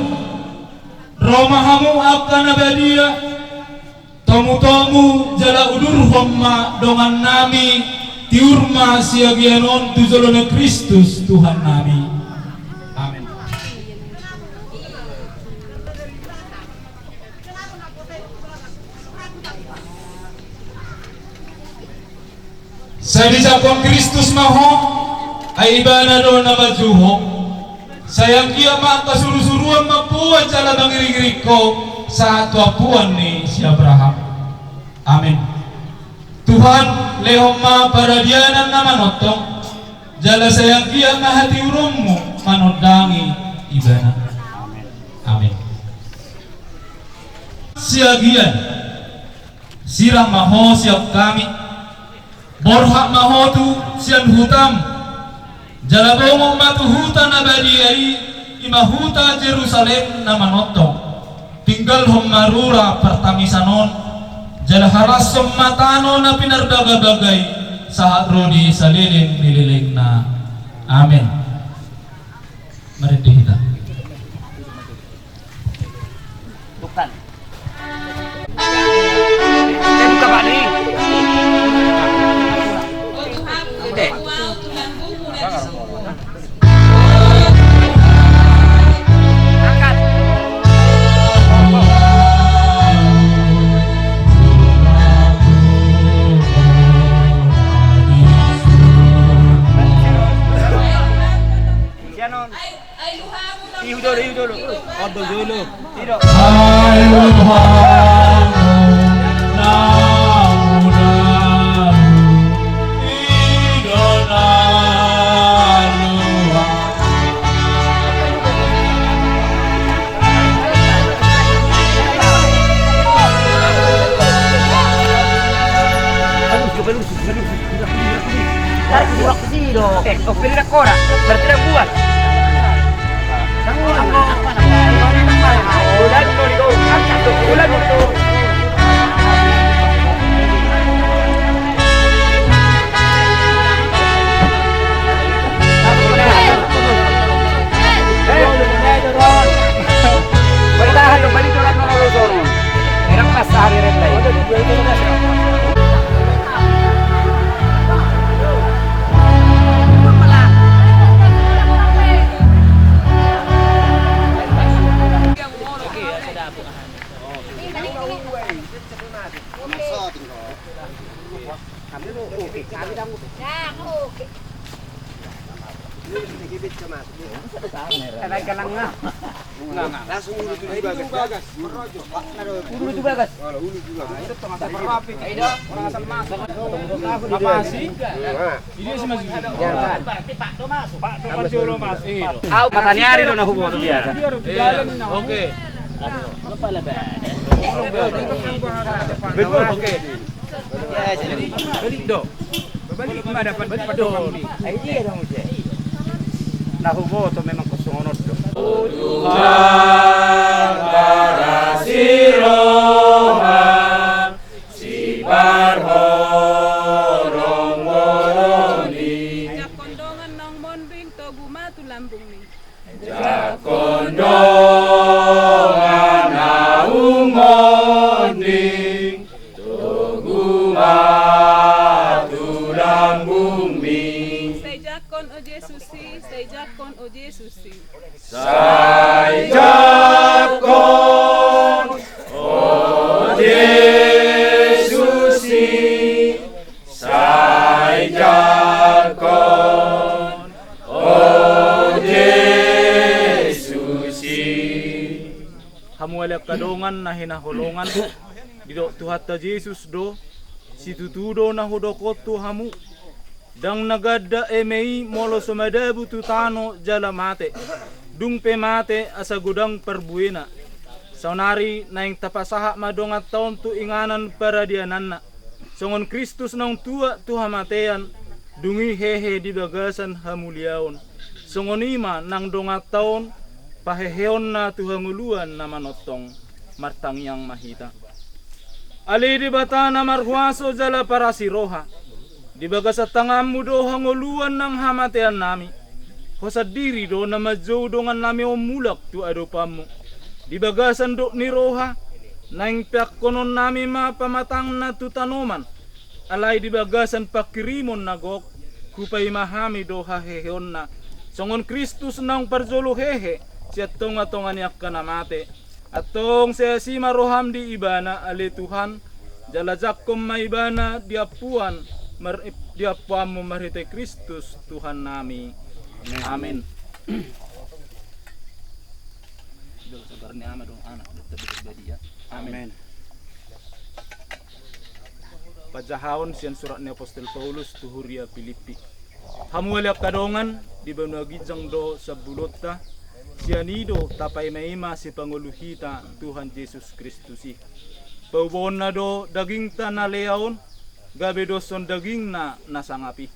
ro ma hamu angka na badia, tomutomu jala udurhon ma dongannami, tiur ma siagian on tu jolo ni Kristus Tuhan nami. Amen. Sai dijangkon Kristus ma ho, ai Ibana do na manjou ho. Sai anggiat ma angka surusuruan mamboan jala mangiringiring ho sahat tu ampuan ni si Abraham. Amen. Tuhan, lehon ma paradianan na manongtong, jala sai anggiat ma hatiuronmu manondangi ibana. Amen. Siagian, sirang ma ho sian hami, borhat ma ho tu sian hutam, jala bongot ma tu huta na badia i, i ma huta Jerusalem na manongtong. Tinggalhon ma rura partangisan on, jala halashon ma tano na pinarbagabaga i, sahat ro di saleleng ni lelengna. Amen. Marende hita. Tukan. Eh, buka, Pak, nih. Ente. Ihu dolo, ihu dolo. Odo dolo. Ido. Ai luhang na muda, ido na luhang. Tarik buat ke sini dong. Eh, oh, pilih dah korang. Berarti dah buat. Ulan dulu, angkat dulu, ulan dulu. Bertahan dong, balik dulu, dulu, dulu, dulu. Enak pas sehari red lain. Langsung ulu tu bagas. Ulu tu bagas. Ulu tu bagas. Ayo dong, orang asal masuk. Apa sih? Ini sih masuk. Pak, Pak, Pak Jolo masuk. Au, mataniari do na huboto biasa. Oke. Betul, oke. Jadi, jadi do. Balik ma dapat, balik do. Ai dia dong, Uje. Na huboto memang kosongon on do. O Tuhan, parasi roha, siparholong bolon i. Jangkon dongan naung monding, togu ma tu lambungmi. Jangkon dongan naung monding, togu ma tu lambungmi. Sai jangkon, o Jesus i, sai jangkon, o Jesus i. Sai jangkon, o Jesus i, sai jangkon, o Jesus i. Hamu ale angka dongan na hinaholongan, didok Tuhanta Jesus do, situtu do na hudok on tu hamu. Ndang na ganda eme i molo so madabu tu tano jala mate, dung pe mate asa godang parbuena. Saonari naeng tapasahat ma donganta on tu inganan paradiananna. Songon Kristus naung tuat tu hamatean, dung i hehe di bagasan hamuliaon. Songon i ma nang donganta on, paheheonna tu hangoluan na manongtong. Martangiang ma hita. Ale Debata na marhuaso jala parasi roha, di bagasan tanganmu do hangoluan nang hamateannami. Ho sandiri do na manjou dongannami on mulak tu adopanmu. Di bagasan dok ni roha, naeng peakkononnami ma pamatangna tu tanoman. Alai di bagasan panghirimon na gok, hupaima hami do haheheonna. Songon Kristus naung parjolo hehe, sian tongatonga ni angka na mate. Antong sai asi ma roham di ibana, ale Tuhan, jala jangkon ma ibana di ampuan, mar-, di ampuanmu marhite Kristus Tuhannami. Amin. Amin. Di dalam sabar ni Ama dohot Anak dohot Tondi Porbadia. Amin. Amin. Pajahaon sian surat ni apostel Paulus tu huria Pilippi. Hamu ale angka dongan, di banua ginjang do sambulonta, sian i do tapaimaima sipangolu hita Tuhan Jesus Kristus i. Paubaonna do dagingta na lea on, gabe doshon dagingna na sangap i.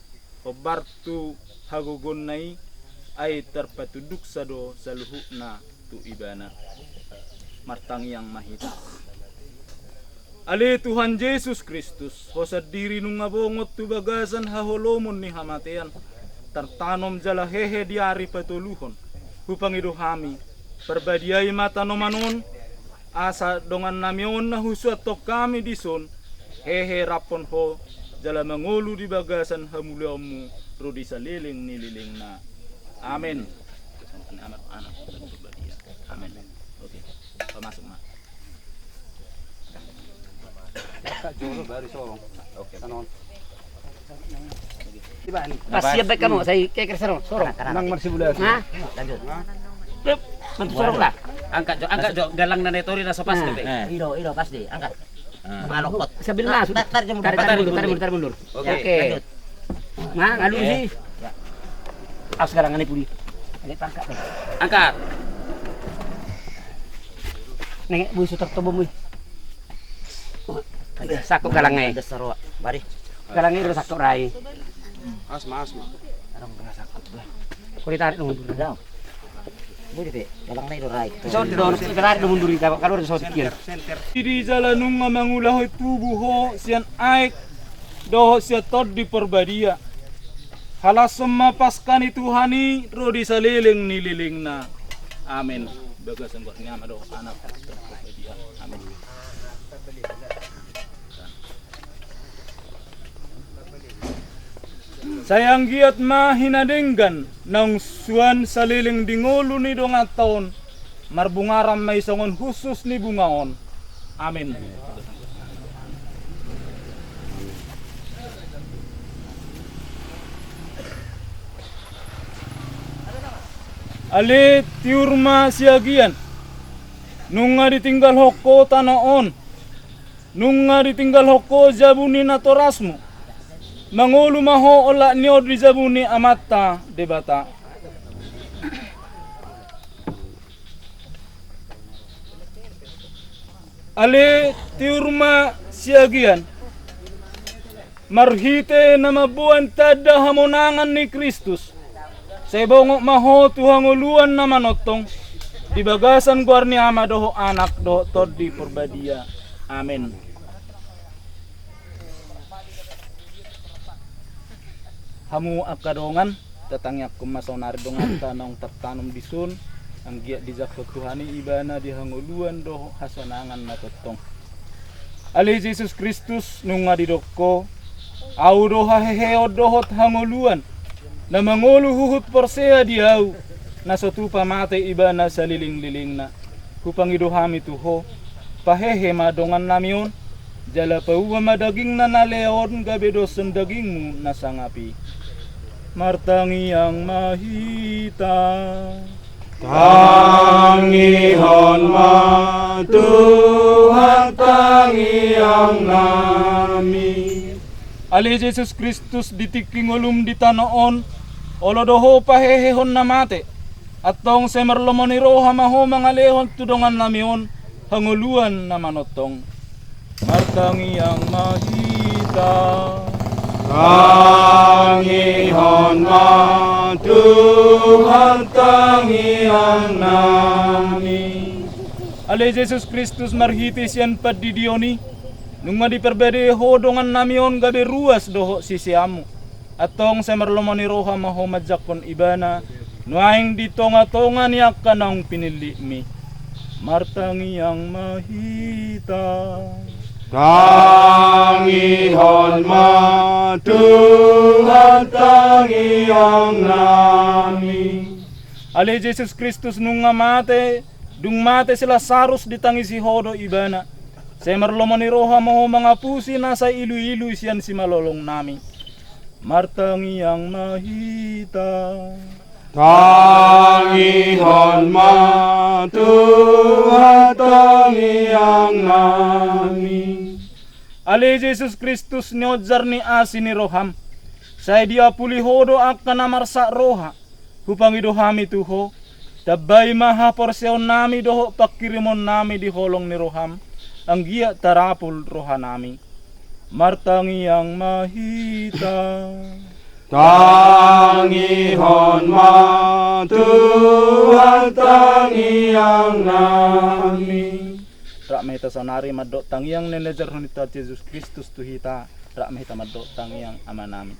Hombar tu hagogoonna i, ai tarpatunduksa do saluhutna tu ibana. Martangiang ma hita. Ale Tuhan Jesus Kristus, ho sandiri nunga bongot tu bagasan haholomon ni hamatean, tartanom jala hehe di ari patoluhon, hupangido hami, parbadiai ma tanoman on, asa dongannami on na husuanhon hami dison, hehe raphon ho, jala mangolu di bagasan hamuliaonmu, ro di saleleng ni lelengna. Amen. Amen. Oke, pamasuk ma. Jolo baru sorong. Oke. Tanon. Pas siap baik kamu, saya keker sero, soro. Nang marsibulati. Nah. Lanjut. Bantu sorong lah. Angkat jo, angkat jo, galang na natori na so pas. Nah. Ido, ido, pas di, angkat. Sambil masuk. Tarik, tarik mundur, tarik mundur. Oke. Nah, lalu sih. Awas galang ini pudi. Ini pangkat. Angkat. Neng, bui sutar tobo bui. Sakut galang ai. Ada sero, bari. Galang ai udah sakut rai. Asma, asma. Kau ditarik dong mundur. Budi pe, galang nai do rai. Sorti dong, tarik dong mundur kita, kalau ada sorti kian. Di jala nunga mangulahon tubu ho sian aek dohot sian Tondi Porbadia. Halashon ma Paska ni Tuhan i ro di saleleng ni lelengna. Amen. Bagasan goar ni Ama dohot Anak dohot Tondi Porbadia. Amen. Sai anggiat ma hinadenggan naung suan saleleng di ngolu ni donganta on, marbungaran ma i songon hushus ni bunga on. Amen. Ale tiur ma siagian, nunga ditinggalhon ho tano on, nunga ditinggalhon ho jabu ni natorasmu. Mangolu ma ho olat ni on di jabu ni Amanta Debata. Ale tiur ma siagian, marhite na mamboan tanda hamonangan ni Kristus, sai bongot ma ho tu hangoluan na manongtong, di bagasan goar ni Ama dohot Anak dohot Tondi Porbadia. Amen. Hamu angka dongan, tatangiangkon ma saonari donganta naung tartanom dison, anggiat dijangkon Tuhan i ibana di hangoluan dohot hasonangan na tongtong. Ale Jesus Kristus, nunga didok ho, au do haheheon dohot hangoluan, na mangolu huhut porsea di au, na so tupa mate ibana salelenglelengna. Hupangido hami tu ho, pahehe ma dongannami on, jala paua ma dagingna na lea on gabe doshon dagingmu na sangap i. Martangiang ma hita. Tangihon ma Tuhan, tangiangnami. Ale Jesus Kristus, di tingki ngolum di tano on, olo do ho pahehehon na mate. Antong sai marlomo ni roha ma ho mangalehon tu dongannami on hangoluan na manongtong. Martangiang ma hita. Tangihon ma Tuhan, tangiangnami. Ale Jesus Kristus, marhite sian pandidion i, nunga diparbadai ho dongannami on gabe ruas dohot siseanmu. Antong sai marlomo ni roha ma ho manjangkon ibana, nuaeng di tongatonga ni angka naung pinillitmi. Martangiang ma hita. Tangihon ma Tuhan, tangiangnami. Ale Jesus Kristus, nunga mate, dung mate si Lasarus, ditangisi ho do ibana. Sai marlomo ni roha ma ho mangapusi nasa iluilu sian simalolongnami. Martangiang ma hita. Tangihon ma Tuhan, tangiangnami. Ale Jesus Kristus, nionjar ni asi ni roham, sai diapuli ho do angka na marsak roha. Hupangido hami tu ho, tambai ma haporseaonnami dohot panghirimonnami di holong ni roham, anggiat tarapul rohanami. Martangiang ma hita. Tangihon ma Tuhan, tangiangnami. Rap ma hita saonari mandok tangiang na niajarhon ni Tuhan Jesus Kristus tu hita. Rap ma hita mandok tangiang. Amanami.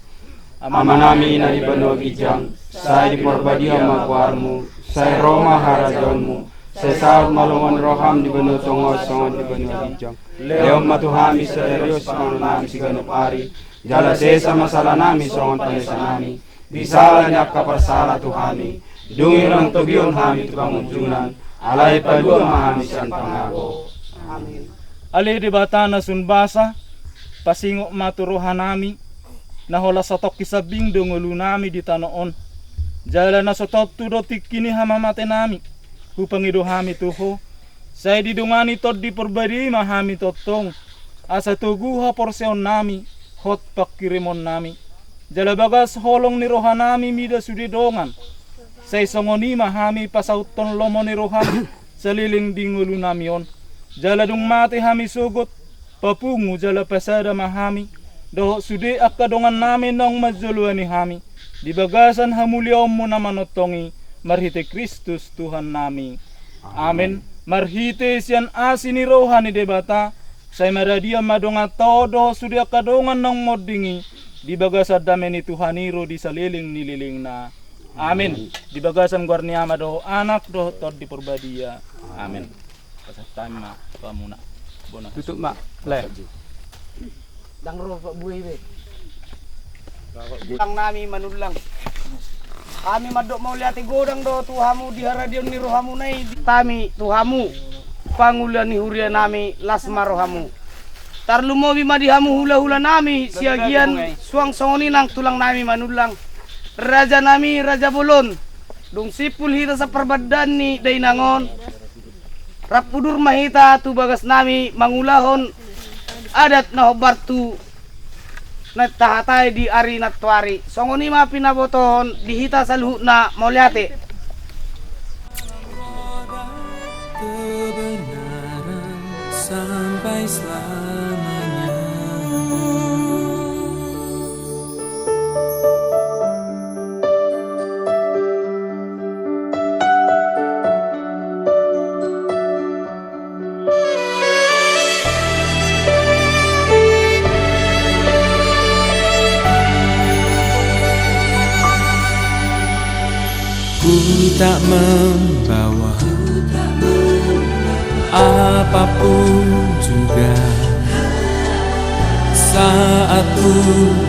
Amanami na di banua ginjang, sai diparbadia ma goarmu, sai ro ma harajaonmu, sai saut ma lomo ni roham di banua tonga on songon di banua ginjang. Lehon ma tu hami sadari on sipanganonnami siganup ari, jala sesa ma salanami songon panesanami di sala ni angka parsala tu hami, dung i unang togihon hami tu pangunjunan, alai palua ma hami sian pangago. Amin. Ale Debata na sun basa, pasingot ma tu rohanami, na holan satongkin sambing do ngolunami di tano on. Jala na so tontu do tingki ni hamamatenami, hupangido hami tu Ho, sai didongani Tondi Parbadia i ma hami tongtong, asa togu haporseaonnami, hot panghirimonnami. Jala bagas holong ni rohanami mida sude dongan, sai songon i ma hami pasauthon lomo ni roham saleleng di ngolunami on. Jala dung mate hami sogot, papungu jala pasada ma hami dohot sude angka dongannami naung manjoloani hami di bagasan hamuliaonmu na manongtong i, marhite Kristus Tuhannami. Amen. Marhite sian asi ni roha ni Debata, sai maradian ma donganta on dohot sude angka dongan naung monding i di bagasan dame ni Tuhan i ro di saleleng ni lelengna. Amen. Di bagasan goar ni Ama dohot Anak dohot Tondi Parbadia. Amen. Pasahat hami ma tu hamuna. Bona. Tutup ma. Le. Ndang ro Pak Bue be. Tulang nami Manullang. Hami mandok mauliate godang do tu hamu di haradion ni rohamuna i. Hami tu hamu pangula ni hurianami, las ma rohamu. Tarlumobi ma di hamu hulahulanami Siagian, suang songon i nang tulang nami Manullang, raja nami Raja Bolon. Dung simpul hita samparbandaan ni dainang on, rap udur ma hita tu bagas nami mangulahon adat na hombar tu na tahatai di ari nantoari. Songon i ma pinabotohon di hita saluhutna, mauliate. Kebenaran sampai selamanya. Ku tak membawa apapun juga saat ku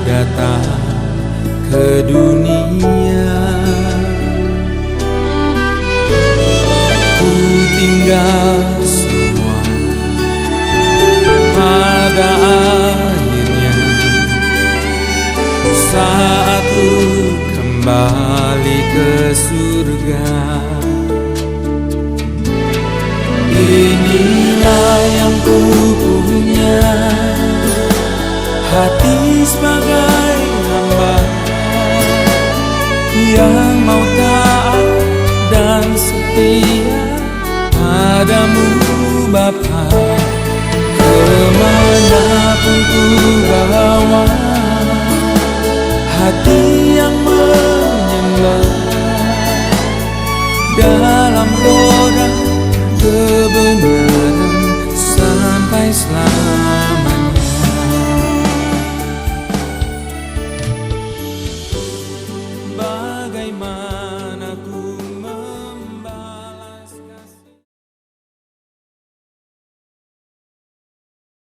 datang ke dunia. Ku tinggal semua pada akhirnya saat ku kembali ke surga. Inilah yang ku punya, hati sebagai hamba yang mau taat dan setia padamu, Bapa. Kemanapun ku bawa, hati yang menyembah dalam roda kebenaran sampai selamanya.